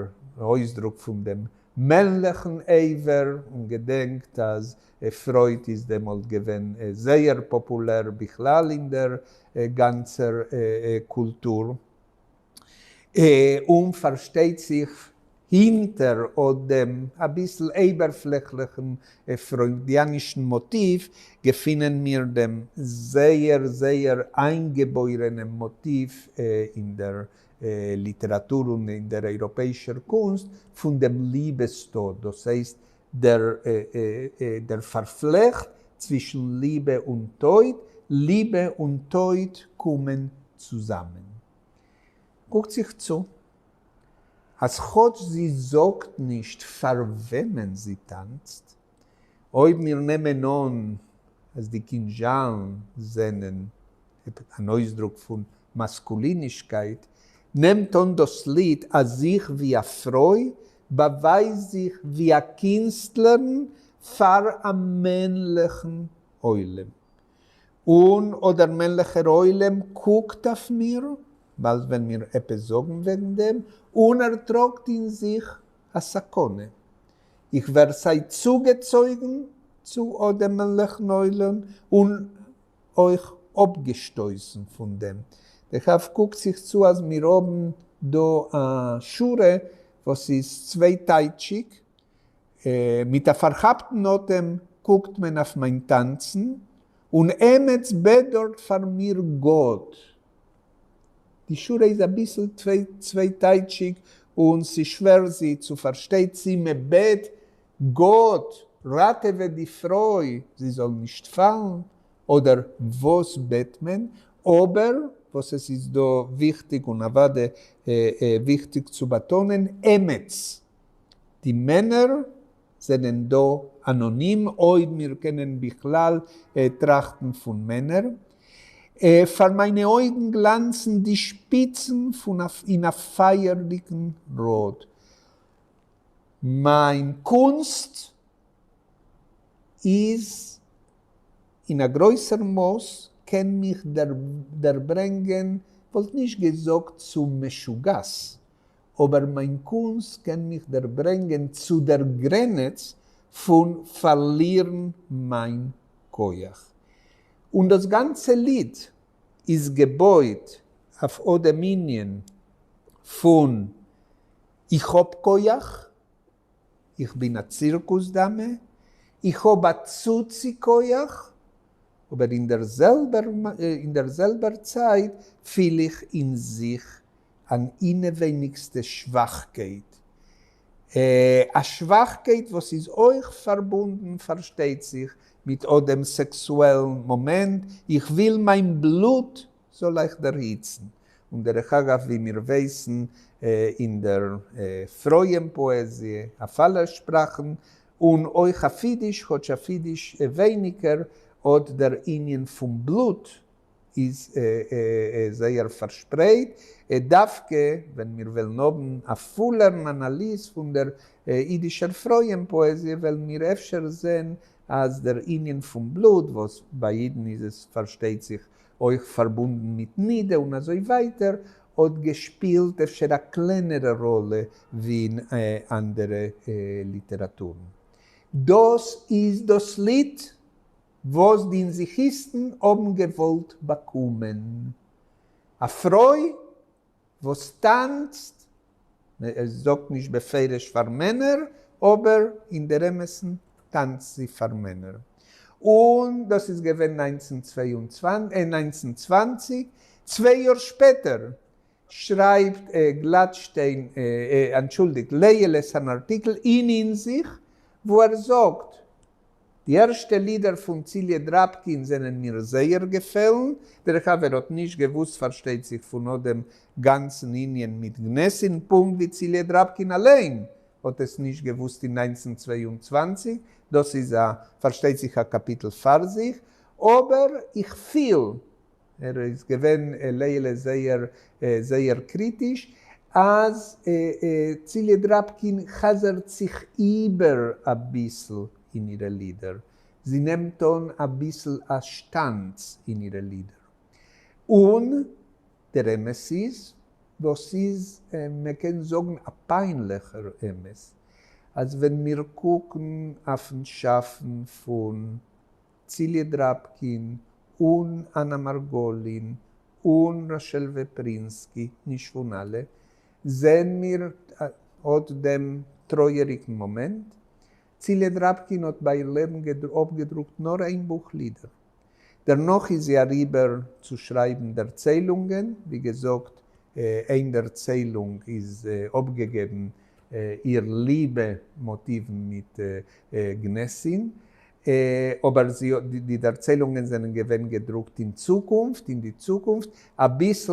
אויסדרוק פון דעם מענליכן אבר, און געדענקט אז פרויד איז דעמאלט געווען זייער פאפולער בכלל אין דער גאנצער קולטור. און פארשטייט זיך הינטער אט דעם אביסל אייבערפלעכליכן פרוידיאנישן מאטיוו געפינען מיר דעם זייער זייער איינגעבוירענעם מאטיוו אין דער ליטעראטור און אין דער אייראפעאישער קונסט פון דעם ליבעס-טויט, דאס הייסט דער דער פארפלעכט צווישן ליבע און טויט, ליבע און טויט קומען צוזאמען. קוקט זיך צו, אז כאטש זי זאגט נישט פאר וועמען זי טאנצט, אויב מיר נעמען אן אז די קינזשאלן זענען אן אויסדרוק פון מאסקולינישקייט, נעמט אן דאס ליד אז איך ווי א פרוי באווייז זיך ווי א קינסטלערין פאר א מענליכן עולם. און אט דער מענליכער עולם קוקט אויף מיר, באלד וועלן מיר עפעס זאגן וועגן דעם, און ער טראגט אין זיך א סכנה. איך ווער סיי צוגעצויגן צו אט דעם מענליכן עולם, און אויך אפגעשטויסן פון דעם. דרך אגב קוקט זיך צו אז מיר האבן דא א שורה וואס איז צווייטייטשיג, מיט א פארכאפטן אטעם קוקט מען אויף מיין טאנצן, און עמעץ בעט דארט פאר מיר גאט. די שורה איז אביסל צווייטייטשיג און ס'שווער זי צו פארשטיין צי מ'בעט גאט ראטעווע די פרוי זי זאל נישט פאלן, אדער וואס בעט מען, אבער וואס עס איז דא וויכטיג און אוודאי וויכטיג צו באטאנען, עמעץ די מענער זענען דא אנאנים אויב מיר קענען בכלל טראכטן פון מענער. פאר מיינע אויגן גלאנצן די שפיצן פון אין א פייערדיגן ראד. מיין קונסט איז אין א גרויסער מאס קען מיך דערברענגען, וואלט נישט געזאגט צו משוגעת, אבער מיין קונסט קען מיך דערברענגען צו דער גרענעץ פון פארלירן מיין כח. און דאס גאנצע ליד איז געבויט אויף אט דעם ענין פון איך האב כח, איך בין א צירקוס דאמע, איך האב א צוצי כח, אבער אין דער זעלבער אין דער זעלבער צייט פיל איך אין זיך אן אינעווייניגסטע שוואכקייט. א שוואכקייט וואס איז אויך פארבונדן, פארשטייט זיך, מיט אט דעם סעקסועלן מאמענט, איך וויל מיין בלוט זאל אייך דערהיצן. און דרך אגב, ווי מיר ווייסן, אין דער פרויען פאעזיע אויף אלע שפראכן, און אויך אויף אידיש, כאטש אויף אידיש ווייניגער, אט דער ענין פון בלוט איז זייער פארשפרייט, דווקא ווען מיר וועלן האבן א פולערן אנאליז פון דער אידישער פרויען פאעזיע וועלן מיר אפשר זען אז דער ענין פון בלוט, וואס ביי אידן איז עס פארשטייט זיך אויך פארבונדן מיט נידה און אזוי ווייטער, האט געשפילט אפשר א קלענערע ראלע ווי אין אנדערע ליטעראטורן. דאס איז דאס ליד וואס די אינזיכיסטן האבן געוואלט באקומען. א פרוי וואס טאנצט. ער זאגט נישט בפירוש פאר מענער, אבער אין דער אמת'ן טאנצט זי פאר מענער. און דאס איז געווען 1920. צוויי יאר שפעטער שרייבט גלאטשטיין, אנטשולדיגט, לעיעלעס אן ארטיקל אין אין זיך, וואו ער זאגט, די ערשטע לידער פון ציליע דראבקין זענען מיר זייער געפעלן. דרך אגב, ער האט נישט געוואוסט, פארשטייט זיך, פון אט דעם גאנצן ענין מיט גנעסין, פונקט ווי ציליע דראבקין אליין האט עס נישט געוואוסט אין 1922. דאס איז א, פארשטייט זיך, א קאפיטל פאר זיך. אבער איך פיל, ער איז געווען, לעיעלעס, זייער זייער קריטיש, אז ציליע דראבקין חזר'ט זיך איבער אביסל אין אירע לידער. זי נעמט אן אביסל א שטאנץ אין אירע לידער. און דער אמת איז, וואס איז, מען קען זאגן, א פיינליכער אמת, אז ווען מיר קוקן אויפן שאפן פון ציליע דראבקין און אנא מארגאלין און רשל וועפרינסקי, נישט פון אלע, זעען מיר אט דעם טרויעריגן מאמענט. ציליע דראבקין האט ביי איר לעבן אפגעדרוקט נאר איין בוך לידער. דערנאך איז זי אריבער צו שרייבן דערציילונגען. ווי געזאגט, איין דערציילונג איז אפגעגעבן איר ליבע מאטיוון מיט גנעסין, אבער זי די דערציילונגען זענען געווען געדרוקט אין צוקונפט, אין די צוקונפט, אביסל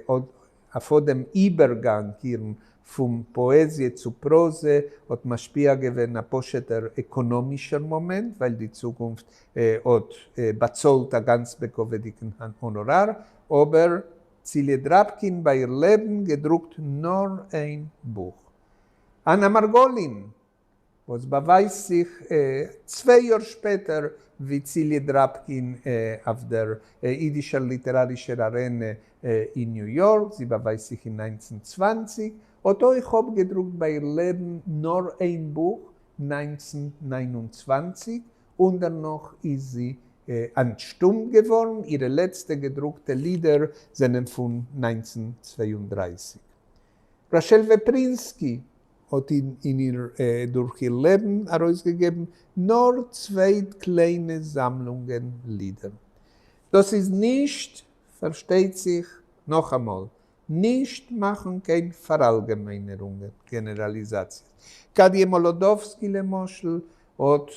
אויף אט דעם איבערגאנג אירן פון פאעזיע צו פראזע האט משפיע געווען א פשוט'ער עקאנאמישער מאמענט, ווייל די צוקונפט האט באצאלט א גאנץ בכבוד'יגן האנאראר. אבער ציליע דראבקין ביי איר לעבן געדרוקט נאר איין בוך. אנא מארגאלין, וואס באווייזט זיך צוויי יאר שפעטער ווי ציליע דראבקין אויף דער אידישער ליטערארישער ארענע אין ניו יארק, זי באווייזט זיך אין 1920, האט אויך אפגעדרוקט ביי איר לעבן נאר איין בוך, 1929, און דערנאך איז זי אנטשטומט געווארן. אירע לעצטע געדרוקטע לידער זענען פון 1932. רשל וועפרינסקי האט אין איר דורך איר לעבן ארויסגעגעבן נאר צוויי קליינע זאמלונגען לידער. דאס איז נישט, פארשטייט זיך, נאכאמאל, נישט מאכן קיין פאראלגעמיינערונגען, גענעראליזאציעס. קאדיע מאלאדאווסקי למשל האט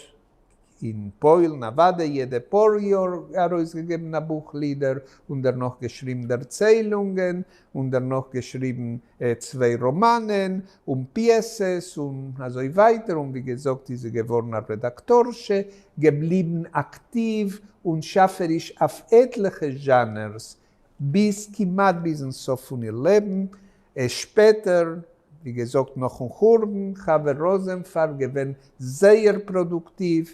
אין פוילן אוודאי יעדע פאר יאר ארויסגעגעבן א בוך לידער, און דערנאך געשריבן דערציילונגען, און דערנאך געשריבן צוויי ראמאנען, און פיעסעס, און אזוי ווייטער, און ווי געזאגט איז זי געווארן א רעדאקטארשע, געבליבן אקטיוו און שאפעריש אויף עטליכע זשאנערס ביז כמעט ביזן סוף פון איר לעבן. שפעטער, ווי געזאגט נאכן חורבן, חוה ראזענפארב געווען זייער פראדוקטיוו,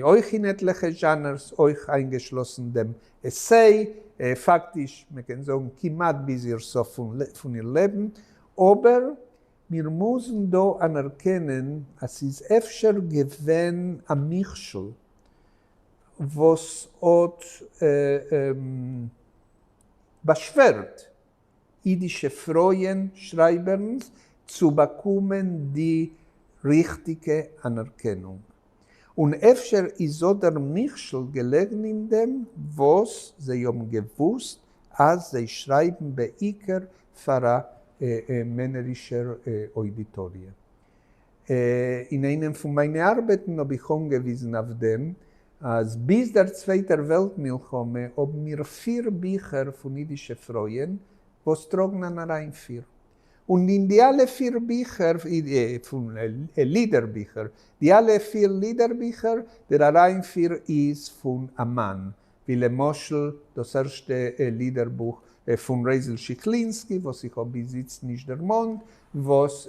אויך אין עטליכע זשאנערס, אויך איינגעשלאסן דעם עסיי, פאקטיש, מען קען זאגן כמעט ביז איר סוף פון איר לעבן. אבער מיר מוזן דא אנערקענען אז ס'איז אפשר געווען א מכשול וואס האט באשווערט אידישע פרויען שרייבערנס צו באקומען די ריכטיגע אנערקענונג. און אפשר איז אט דער מכשול געלעגן אין דעם וואס זיי האבן געוואוסט אז זיי שרייבן בעיקר פאר א מענערישער אוידיטאריע. אין איינעם פון מיינע ארבעטן האב איך אנגעוויזן אויף דעם אז ביז דער צווייטער וועלט מלחמה האבן מיר פיר ביכער פון אידישע פרויען וואס טראגן אן אריינפיר. און אין די אלע פיר ביכער פון לידער ביכער, די אלע פיר לידער ביכער, דער אריינפיר איז פון א מאן, ווי למשל דאס ערשטע לידער בוך פון רייזל שיכלינסקי, וואס איך האב ביז איצט נישט דערמאנט, וואס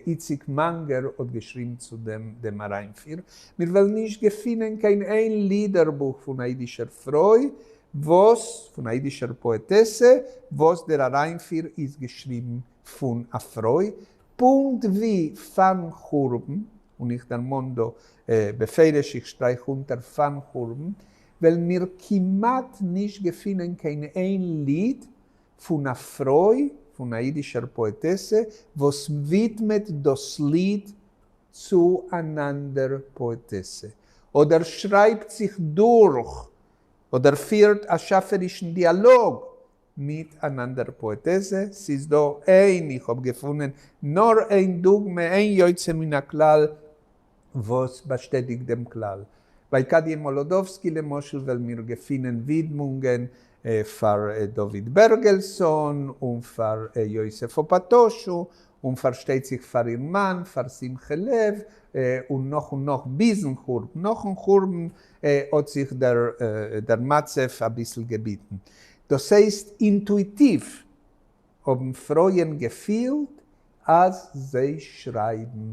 איציק מאנגער האט געשריבן צו דעם דעם אריינפיר. מיר וועלן נישט געפינען קיין איין לידער בוך פון א אידישער פרוי, וואס, פון א אידישער פאעטעסע, וואס דער אריינפיר איז געשריבן פון א פרוי, פונקט ווי פארן חורבן, און איך דערמאן דא בפירוש, איך שטרייך אונטער פארן חורבן, וועלן מיר כמעט נישט געפינען קיין איין ליד פון א פרוי, פֿון אַ ייִדישער פּאָעטעסע, וואָס ווידמעט דאָס ליד צו אַן אַנדער פּאָעטעסע, אָדער שרײַבט זיך דורך, אָדער פֿירט אַ שאַפֿערישן דיאַלאָג מיט אַן אַנדער פּאָעטעסע. ס'איז דאָ איין, איך האָב געפֿונען נאָר איין דוגמא, איין יוצא מן הכּלל, וואָס באַשטעטיקט דעם כּלל. בײַ קאַדיע מאָלאָדאָווסקי, למשל, וועלן מיר געפֿינען ווידמונגען פֿאַר דוד בערגעלסאָן און פֿאַר יוסף אָפּאַטאָשו, און פֿאַרשטייט זיך פֿאַר איר מאַן, פֿאַר שׂימחה לעוו, און נאָך און נאָך ביזן חורבן. נאָכן חורבן האָט זיך דער דער מצבֿ אַ ביסל געביטן. דאָס הייסט, אינטואיטיוו האָבן פֿרויען געפֿילט, אַז זיי שרײַבן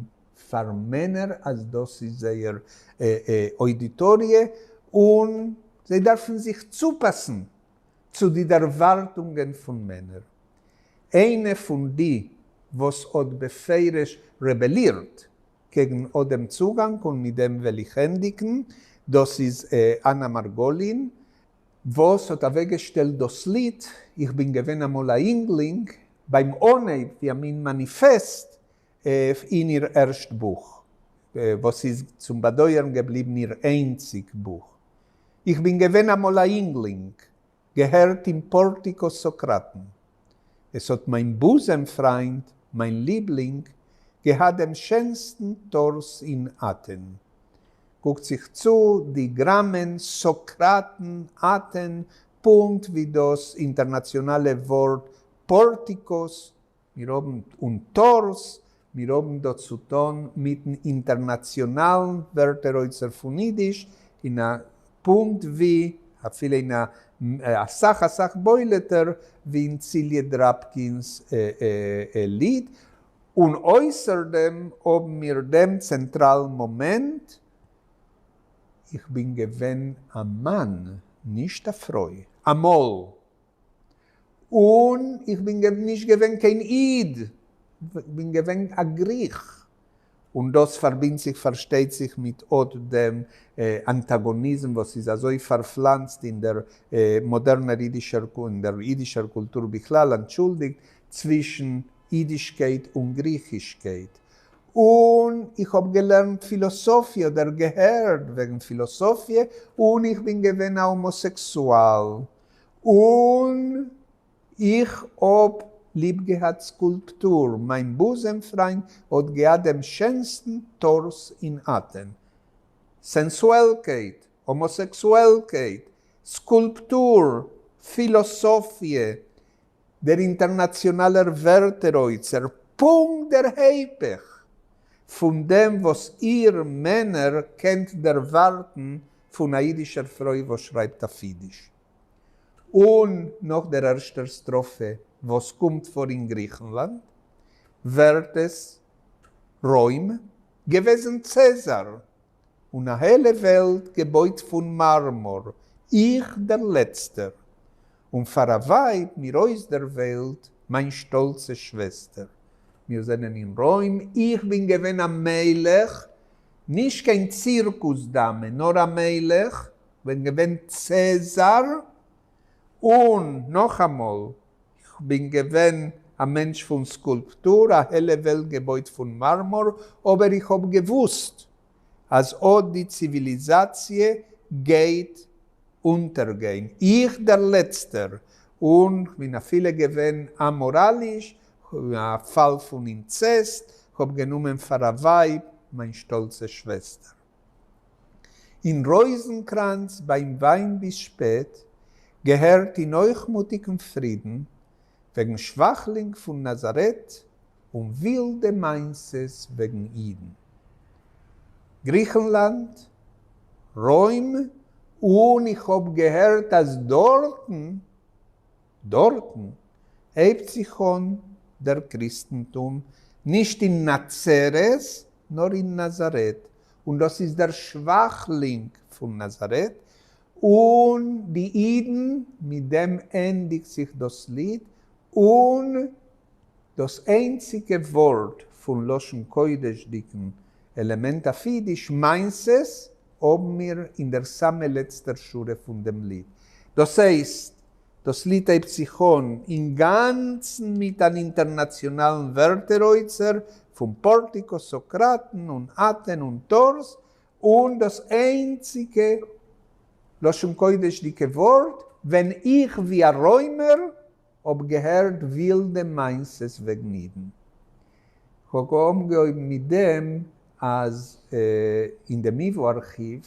פֿאַר מענער, אַז דאָס איז זייער אוידיטאָריע, און זיי דאַרפֿן זיך צופּאַסן צו די דערוואַרטונגען פֿון מענער. איינע פֿון די, וואָס האָט בפֿירוש רעבעלירט קעגן אָט דעם צוגאַנג, און מיט דעם וועל איך ענדיקן, דאָס איז אַנאַ מאַרגאָלין, וואָס האָט אַוועקגעשטעלט דאָס ליד איך בין געווען אַמאָל אַ ייִנגלינג בײַם אָנהייב ווי אַ מין מאַניפֿעסט אין איר ערשט בוך, וואָס איז צום באַדויערן געבליבן איר איינציק בוך. איך בין געווען אַמאָל אַ ייִנגלינג, געהערט אין פּאָרטיקאָ סאָקראַטן. עס האָט מײַן בוזעם-פֿרײַנד, מײַן ליבלינג, געהאַט דעם שענסטן טאָרס אין אַטען. קוקט זיך צו די גראַמען, סאָקראַטן, אַטען, פּונקט ווי דאָס אינטערנאַציאָנאַלע וואָרט פּאָרטיקאָס, מיר האָבן, און טאָרס, מיר האָבן דאָ צו טאָן מיטן אינטערנאַציאָנאַלן ווערטער-אוצר פֿון ייִדיש, אין אַ פּונקט ווי, אַפֿילו אין אַ אַ סך, אַ סך בולטער, ווי אין ציליע דראַבקינס ליד. און אויסער דעם האָבן מיר דעם צענטראַלן מאָמענט, איך בין געווען אַ מאַן, נישט אַ פֿרוי, אַ מאָל. און איך בין נישט געווען קיין איד, בין געווען אַ גריך. און דאָס פֿאַרבינדט זיך, פֿאַרשטייט זיך, מיט אָט דעם אַנטאַגאָניזם, וואָס איז אַזוי פֿאַרפֿלאַנצט אין דער מאָדערנער ייִדישער, אין דער ייִדישער קולטור בכלל, אַנטשולדיקט, צווישן ייִדישקייט און גריכישקייט. און איך האָב געלערנט פֿילאָסאָפֿיע אָדער געהערט וועגן פֿילאָסאָפֿיע, און איך בין געווען אַ האָמאָסעקסואַל. און איך האָב ליב געהאַט סקולפּטור. מײַן בוזעם-פֿרײַנד האָט געהאַט דעם שענסטן טאָרס אין אַטען. סענסועלקייט, האָמאָסעקסועלקייט, סקולפּטור, פֿילאָסאָפֿיע, דער אינטערנאַציאָנאַלער ווערטער-אוצר, פּונקט דער היפּוך פֿון דעם, וואָס איר, מענער, קענט דערוואַרטן פֿון אַ ייִדישער פֿרוי, וואָס שרײַבט אויף ייִדיש. און נאך דער ערשטער סטראפע וואס קומט פאר אין גריכנלאנד, ווערט עס רוים, געוועזן צעזאר, און א העלע וועלט געבויט פון מארמאר, איך דער לעצטער, און פאר א ווייב מיר אויסדערוועלט מיין שטאלצע שוועסטער. מיר זענען אין רוים, איך בין געווען א מלך, נישט קיין צירקוס דאמע, נאר א מלך, כ'בין געווען צעזאר, און נאכאמאל, כ'בין געווען א מענטש פון סקולפטור, א העלע וועלט געבויט פון מארמאר, אבער איך האב געוואוסט אז אט די ציוויליזאציע גייט אונטערגיין, איך דער לעצטער, און כ'בין אפילו געווען אמאראליש, א פאל פון אינצעסט, כ'האב גענומען פאר א ווייב מיין שטאלצע שוועסטער. אין רויזנקראנץ ביים וויין ביז שפעט, געהערט אין הויכמוטיקן פרידן, וועגן שוואכלינג פון נאזארעט און ווילדע מעשיות וועגן אידן. גריכנלאנד, רוים, און איך האב געהערט אז דארטן, דארטן הייבט זיך אן דער קריסטנטום, נישט אין נצרת, נאר אין נאזארעט, און דאס איז דער שוואכלינג פון נאזארעט, און די אידן, מיט דעם ענדיגט זיך דאס ליד, און דאס איינציגע ווארט פון לשון קודש'דיגן עלעמענט אויף אידיש, מעשיות, האבן מיר אין דער סאמע לעצטער שורה פון דעם ליד. דאס הייסט, דאס ליד הייבט זיך אן אינגאנצן מיט אן אינטערנאציאנאלן ווערטער-אוצר פון פארטיקאס, סאקראטן און אטען און טורס, און דאס איינציגע לשון קודש'דיגע ווארט, ווען איך ווי א רוימער האב געהערט ווילדע מעשה'ס וועגן אידן. כ'האב אנגעהויבן מיט דעם אז אין דעם ייוואו ארכיוו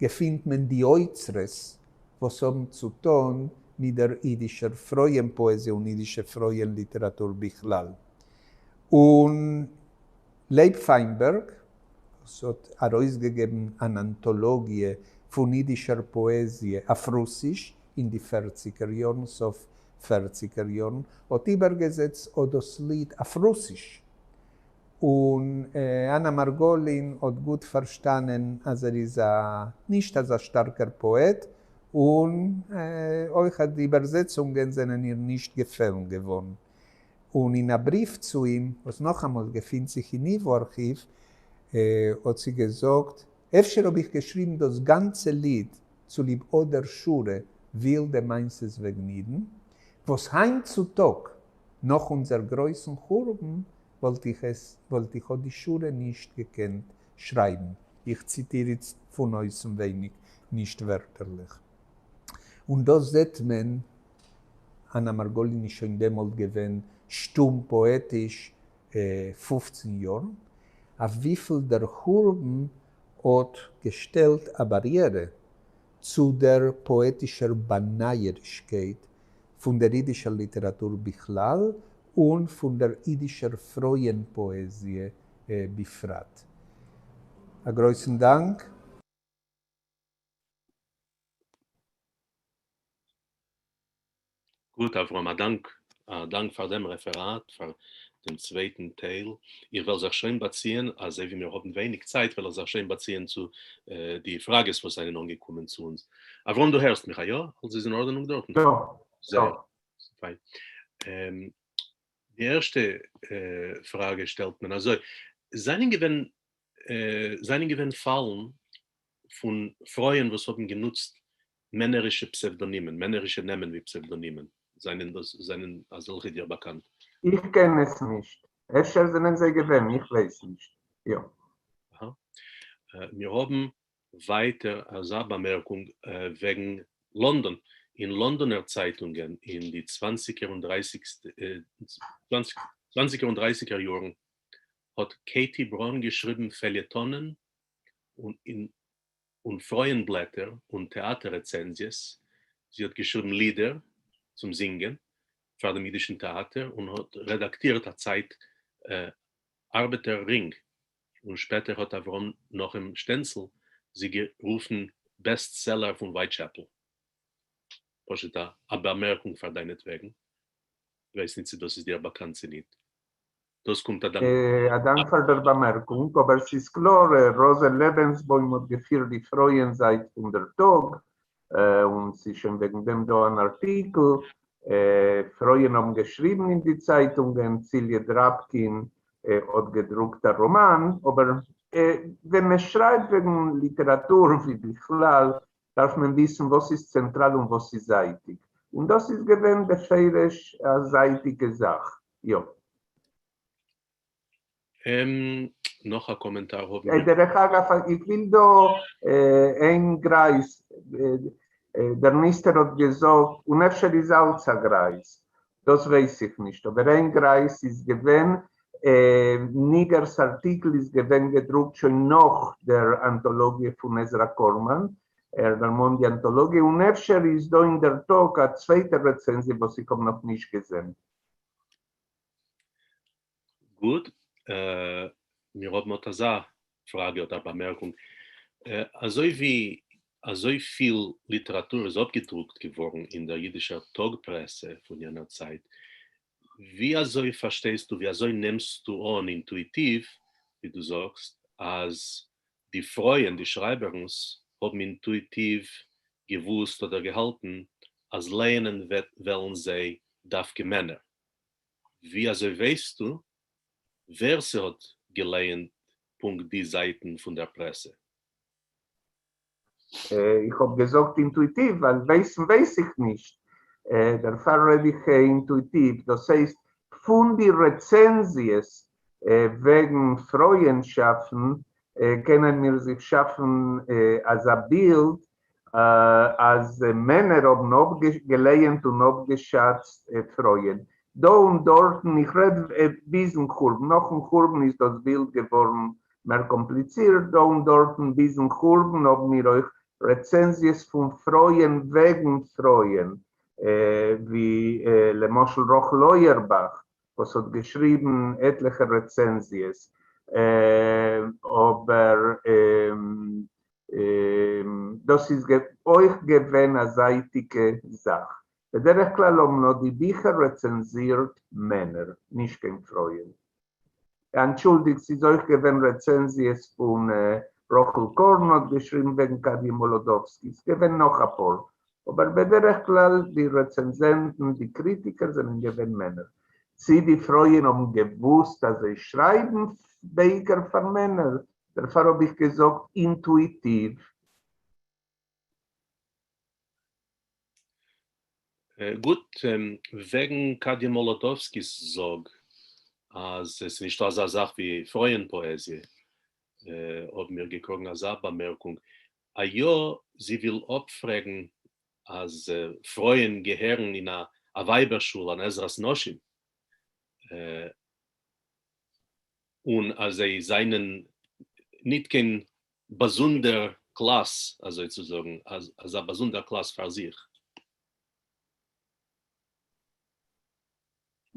געפינט מען די אוצרות וואס האבן צו טאן מיט דער אידישער פרויען פאעזיע און אידישע פרויען ליטעראטור בכלל. און לייב פיינבערג וואס האט ארויסגעגעבן אן אנטאלאגיע פון אידישער פאעזיע אויף רוסיש אין די פערציגער יארן, סוף פערציגער יארן, האט איבערגעזעצט אט דאס ליד אויף רוסיש. און אנא מארגאלין האט גוט פארשטאנען אז ער איז א נישט אזא שטארקער פאעט, און אויך אז די איבערזעצונגען זענען איר נישט געפעלן געווארן. און אין א בריוו צו אים, וואס נאכאמאל געפינט זיך אין ייוואו ארכיוו, האט זי געזאגט, אפשר האב איך געשריבן דאס גאנצע ליד צוליב אט דער שורה ווילדע מעשה'ס וועגן אידן, וואס היינט צו טאג, נאך אונזער גרויסן חורבן, וואלט איך עס, וואלט איך אט די שורה נישט געקענט שרייבן. איך ציטיר איצט פון אויסנווייניג, נישט ווערטערליך. און דא זעט מען אנא מארגאלין איז שוין דעמאלט געווען שטום פאעטיש 15 יאר, אויף וויפיל דער חורבן האט געשטעלט א באריערע צו דער פאעטישער באנייערישקייט פון דער אידישער ליטעראטור בכלל און פון דער אידישער פרויען פאעזיע בפרט. א גרויסן דאנק. גוט אברהם, א דאנק, א דאנק פאר דעם רעפעראט, פאר דעם צווייטן טייל. איך וועל זיך שוין באציען, אזוי ווי מיר האבן ווייניג צייט, וועל איך זיך שוין באציען צו די פראגעס וואס זענען אנגעקומען צו אונז. אברהם דו הערסט מיך, א יא? אלס איז אין ארדענונג דארטן? יא, זייער פיין. די ערשטע פראגע שטעלט מען אזוי, זענען געווען זענען געווען פאלן פון פרויען וואס האבן גענוצט מענערישע פסעוודאנימען, מענערישע נעמען ווי פסעוודאנימען, זענען דאס זענען אזעלכע דיר באקאנט? איך קען עס נישט, אפשר זענען זיי געווען, איך ווייס נישט, יא. אהא. מיר האבן ווייטער אזא באמערקונג וועגן לאנדאן, אין לאנדאנער צייטונגען אין די צוואנציגער און צוואנציגער און דרייסיגער יארן האט קעטי בראון געשריבן פעליעטאנען און פרויען בלעטער און טעאטער רעצענזיעס, זי האט געשריבן לידער צום זינגען פאר דעם אידישן טעאטער און האט רעדאקטירט א צייט ארבעטער רינג, און שפעטער האט אברהם נחום שטענצל זי גערופן best seller פון ווייטשעפל. פשוט א באמערקונג פאר דיינעטוועגן, כ'ווייס ניט צו דאס איז דיר באקאנט צו ניט. דאס קומט א דאנק. א דאנק פאר דער באמערקונג, אבער ס'איז קלאר, ראזע לעבענסבוים האט געפירט די פרויען זייט פון דער טאג, און ס'איז שוין וועגן דעם דא אן ארטיקל, פרויען האבן געשריבן אין די צייטונגען, ציליע דראבקין האט געדרוקט א ראמאן, אבער ווען מען שרייבט וועגן ליטעראטור ווי בכלל, דארף מען וויסן וואס איז צענטראל און וואס איז זייטיג, און דאס איז געווען בפירוש א זייטיגע זאך. יא. נאך א קאמענטאר האבן מיר. דרך אגב, איך וויל דא איין גרייז, דער נסתר האט געזאגט, און אפשר איז אלץ א גרייז, דאס ווייס איך נישט, אבער איין גרייז איז געווען, ניגער'ס ארטיקל איז געווען געדרוקט שוין נאך דער אנטאלאגיע פון עזרא קארמאן, ער דערמאנט די אנטאלאגיע, און אפשר איז דא אין דער טאג א צווייטע רעצענזיע וואס איך האב נאכנישט געזען. גוט, מיר האבן אט אזא פראגע אדער באמערקונג, אזוי ווי אזוי פיל ליטעראטור איז אפגעדרוקט געווארן אין דער אידישער טאג-פרעסע פון יענער צייט, ווי אזוי פארשטייסטו, ווי אזוי נעמסטו אן אינטואיטיוו, ווי דו זאגסט, אז די פרויען, די שרייבערנס, האבן אינטואיטיוו געוואוסט אדער געהאלטן אז לייענען וועלן זיי דווקא מענער? ווי אזוי ווייסטו ווער ס'האט געלייענט פונקט די זייטן פון דער פרעסע? איך האב געזאגט אינטואיטיוו ווייל ווייסן ווייס איך נישט. דערפֿאַר רעד איך אינטואיטיוו, דאָס הייסט, פֿון די רעצענזיעס וועגן פֿרויען-שאַפֿן קענען מיר זיך שאַפֿן אַזאַ בילד, אַז מענער האָבן אָפּגעלייענט און אָפּגעשאַצט פֿרויען. דאָ און דאָרטן, איך רעד ביזן חורבן, נאָכן חורבן איז דאָס בילד געוואָרן מער קאָמפּליצירט, דאָ און דאָרטן ביזן חורבן האָבן מיר אויך רעצענזיעס פֿון פֿרויען וועגן פֿרויען, ווי למשל רחל אויערבאַך, וואָס האָט געשריבן עטלעכע רעצענזיעס, אָבער דאָס איז אויך געווען אַ זייטיקע זאַך. בדרך כלל האָבן אָט די ביכער רעצענזירט מענער, נישט קיין פֿרויען. אנטשולדיגט, ס'איז אויך געווען רעצענזיעס פון רחל קארן האט געשריבן וועגן קאדיע מאלאדאווסקי, ס'איז געווען נאך אפאר, אבער בדרך כלל די רעצענזענטן, די קריטיקער זענען געווען מענער. צי די פרויען האבן געוואוסט אז זיי שרייבן בעיקר פאר מענער, דערפאר האב איך געזאגט אינטואיטיוו. גוט, וועגן קאדיע מאלאדאווסקי'ס זאג אז עס איז נישטא אזא זאך ווי פרויען פאעזיע, האבן מיר געקראגן אזא באמערקונג, א יא, זי וויל אפפרעגן אז פרויען געהערן אין א ווייבער שול אן עזרת נשים, און אז זיי זענען ניט קיין באזונדער קלאס, אזוי צו זאגן, אזא באזונדער קלאס פאר זיך.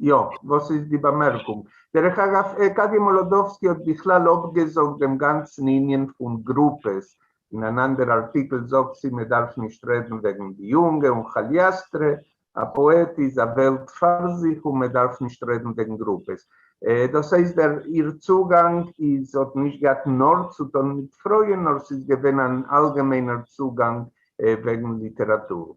יא, וואס איז די באמערקונג? דרך אגב, קאדיע מאלאדאווסקי האט בכלל אפגעזאגט דעם גאנצן ענין פון גרופעס, אין אן אנדער ארטיקל זאגט זי מען דארף נישט רעדן וועגן די יונגע און כאליאסטרע, א פאעט איז א וועלט פאר זיך און מען דארף נישט רעדן וועגן גרופעס. דאס הייסט דער איר צוגאנג איז האט נישט געהאט נאר צו טון מיט פרויען נאר ס'איז געווען אן אלגעמיינער צוגאנג וועגן ליטעראטור.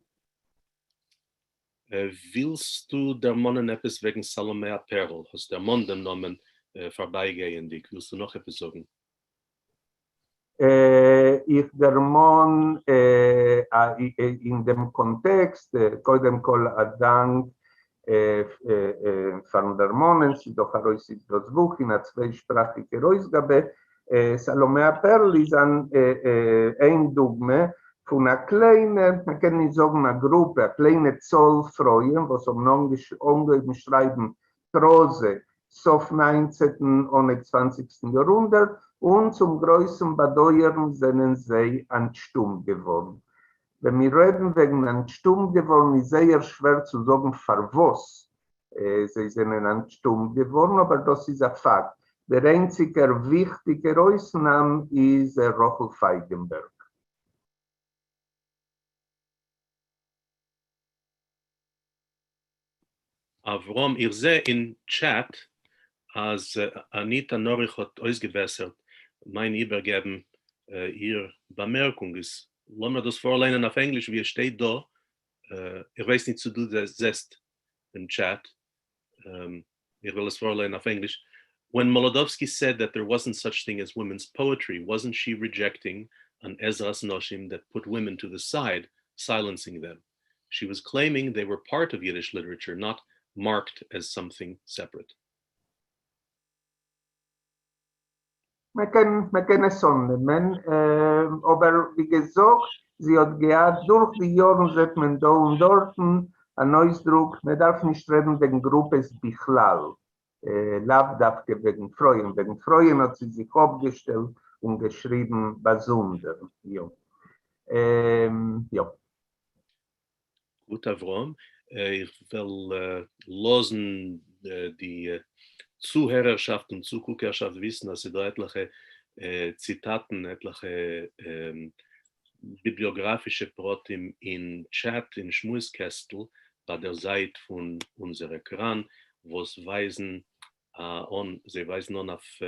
ווילסטו דערמאנען עפעס וועגן סאלאמעא פערל? האסט דערמאנט דעם נאמען פארבייגייענדיג, ווילסטו נאך עפעס זאגן? איך דערמאן אין דעם קאנטעקסט, קודם כל א דאנק פארן דערמאנען, ס'איז דאך ארויס איצט דאס בוך אין א צוויי-שפראכיגער אויסגאבע. סאלאמעא פערל איז אן איין דוגמא פון א קליינע, מען קען נישט זאגן א גרופע, א קליינע צאל פרויען וואס האבן אנגעהויבן שרייבן פראזע סוף ניינצעטן אנהייב צוואנציגסטן יארהונדערט, און צום גרויסן באדויערן זענען זיי אנטשטומט געווארן. ווען מיר רעדן וועגן אנטשטומט געווארן איז זייער שווער צו זאגן פארוואס זיי זענען אנטשטומט געווארן, אבער דאס איז א פאקט. דער איינציגער וויכטיגער אויסנאם איז רחל פייגענבערג. אברהם, איך זע אין טשעט אז אניטא נאריך האט אויסגעבעסערט מיין איבערגעבן איר באמערקונג, איז לאמיר דאס פארליינען אויף ענגליש ווי עס שטייט דא, איך ווייס נישט צו דו זעסט דעם טשעט, איך וועל עס פארליינען אויף ענגליש, When Molodovsky said that there wasn't such thing as women's poetry, wasn't she rejecting an עזרת נשים that put women to the side, silencing them? She was claiming they were part of Yiddish literature, not marked as something separate. מען קען מען קען עס אננעמען, אבער ווי געזאגט, זי האט געהאט דורך די יארן זעט מען דא און דארטן אן אויסדרוק, מען דארף נישט רעדן וועגן גרופעס בכלל, לאו דווקא וועגן פרויען, וועגן פרויען האט זי זיך אפגעשטעלט און געשריבן באזונדער, יא. יא. גוט אברהם, איך וועל לאזן די צוהערערשאפט און צוקוקערשאפט וויסן אז ס'דא עטליכע ציטאטן, עטליכע ביבליאגראפישע פרטים אין טשעט אין שמועס קעסטל ביי דער זייט פון אונזער עקראן וואס ווייזן אן, זיי ווייזן אן אויף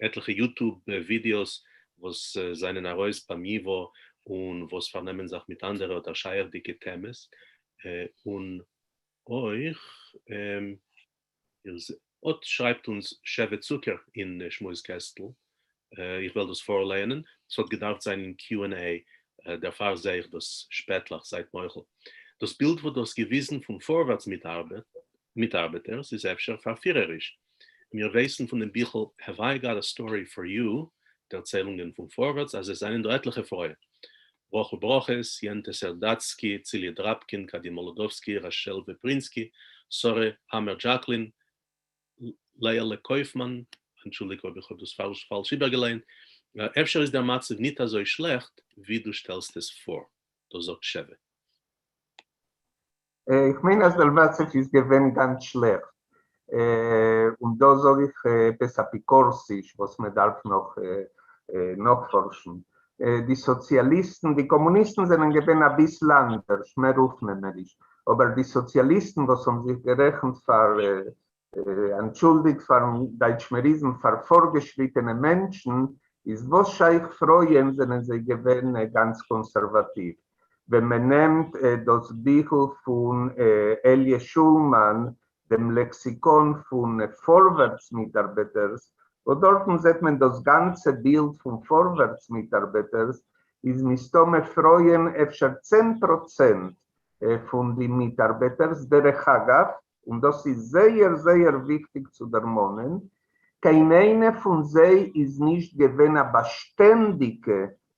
עטליכע YouTube ווידיאוס וואס זענען ארויס ביים ייווא און וואס פארנעמען זיך מיט אנדערע אדער שייכדיגע טעמעס, און אויך אט שרייבט אונז שבע צוקער אין שמועס קעסטל, איך וועל דאס פארלייענען, ס'האט געדארפט זיין אין Q and A, דערפאר זעה איך דאס שפעטליך, זייט מוחל. דאס בילד וואס דו האסט געוויזן פון פארווערטס מיטארבעטערס איז אפשר פארפירעריש. מיר ווייסן פון דעם ביכל Have I Got a Story for You, דערציילונגען פון פארווערטס, אז עס זענען דא עטליכע פרויען. רחל ברכות, יענטע סערדאצקי, ציליע דראפקין, קאדיע מאלאדאווסקי, ראשעל וועפרינסקי, שרה האמער דזשאקלין, לעיעלע קויפמאן, אנטשולדיג אויב איך האב דאס פאלש איבערגעליינט, אפשר איז דער מצב ניט אזוי שלעכט ווי דו שטעלסט עס פאר. דאס זאגט שבע. איך מיין אז דער מצב איז געווען גאנץ שלעכט, און דא זאג איך עפעס אפיקורסיש וואס מען דארף נאך נאכפארשן. די סאציאליסטן, די קאמוניסטן זענען געווען אביסל אנדערש, מער אויפנעמעריש, אבער די סאציאליסטן וואס האבן זיך גערעכנט פאר, אנטשולדיגט פארן דייטשמעריזם, פאר פארגעשריטענע מענטשן, איז וואס שייך פרויען זענען זיי געווען גאנץ קאנסערוואטיוו. ווען מען נעמט דאס ביכל פון עליע שולמאן, דעם לעקסיקאן פון פארווערטס מיטארבעטערס, וואס דארטן זעט מען דאס גאנצע בילד פון פארווערטס מיטארבעטערס, איז מסתמא פרויען אפשר 10% פון די מיטארבעטערס, דרך אגב, און דאס איז זייער זייער וויכטיג צו דערמאנען, קיין איינע פון זיי איז נישט געווען א באשטענדיגע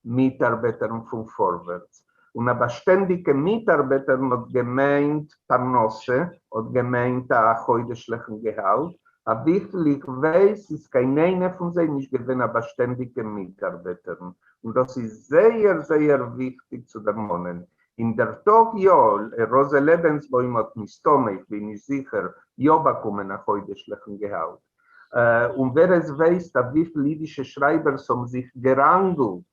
מיטארבעטערין פון פארווערטס, און א באשטענדיגע מיטארבעטערין האט געמיינט פרנסה, האט געמיינט א חודש'ליכן געהאלט, אויף וויפיל איך ווייס איז קיין איינע פון זיי נישט געווען א באשטענדיגע מיטארבעטערין, און דאס איז זייער זייער וויכטיג צו דערמאנען. אין דער טאג יא, ראזע לעבענסבוים האט מסתמא, איך בין נישט זיכער, יא באקומען א חודש'ליכן געהאלט. און ווער עס ווייסט אויף וויפיל אידישע שרייבערס האבן זיך געראנגלט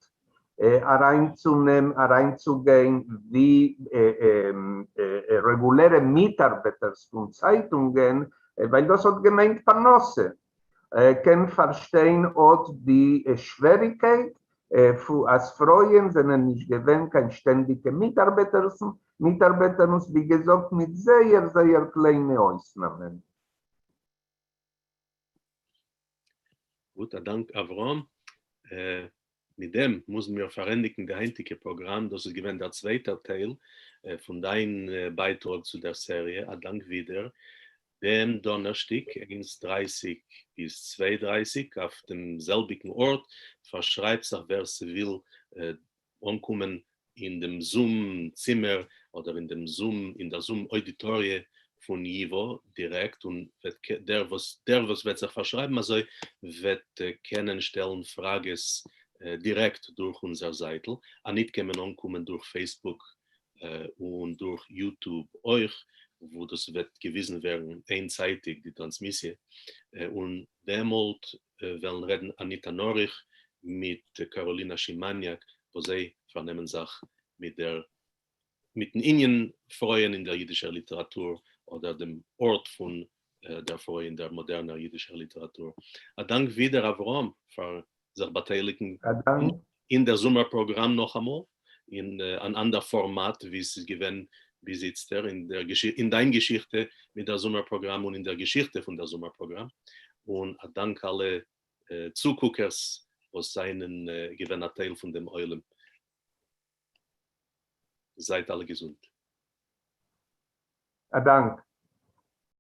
אריינצוגיין ווי רעגולערע מיטארבעטערס פון צייטונגען, ווייל דאס האט געמיינט פרנסה, קען פארשטיין אט די שוועריקייט אז פרויען זענען נישט געווען קיין שטענדיגע מיטארבעטערס, מיטארבעטערנס ווי געזאגט מיט זייער זייער קליינע אויסנאמען. גוט, א דאנק אברהם. מיט דעם מוזן מיר פארענדיגן די היינטיגע פראגראם, דאס איז געווען דער צווייטער טייל פון דיין בייטראג צו דער סעריע, א דאנק ווידער. דעם דאנערשטיג איינס דרייסיג ביז צוויי דרייסיג אויף דעם זעלביגן ארט, פארשרייבט זיך ווער ס'וויל אנקומען אין דעם זום צימער אדער אין דעם זום אין דער זום אוידיטאריע פון ייווא דירעקט און וועט דער וואס דער וואס וועט זיך פארשרייבן אזוי וועט קענען שטעלן פראגעס דירעקט דורך אונזער זייטל, אניט קען מען אנקומען דורך פעיסבוק און דורך יוטוב אויך וואו דאס וועט געוויזן ווערן איינצייטיג די טראנסמיסיע, און דעמאלט וועלן רעדן אניטא נאריך מיט קאראלינא שימאניאק וואס זיי פארנעמען זיך מיט דער מיטן ענין פרויען אין דער יידישער ליטעראטור אדער דעם ארט פון דער פרוי אין דער מאדערנער יידישער ליטעראטור. א דאנק ווידער אברהם פאר זיך באטייליגן אין דער זומער פראגראם נאכאמאל אין אן אנדער פארמאט ווי עס איז געווען ביז איצטער אין דער אין דיין געשיכטע מיט דער זומער פראגראם און אין דער געשיכטע פון דער זומער פראגראם, און א דאנק אלע צוקוקערס וואס זענען געווען א טייל פון דעם עולם. זייט אלע געזונט. א דאנק.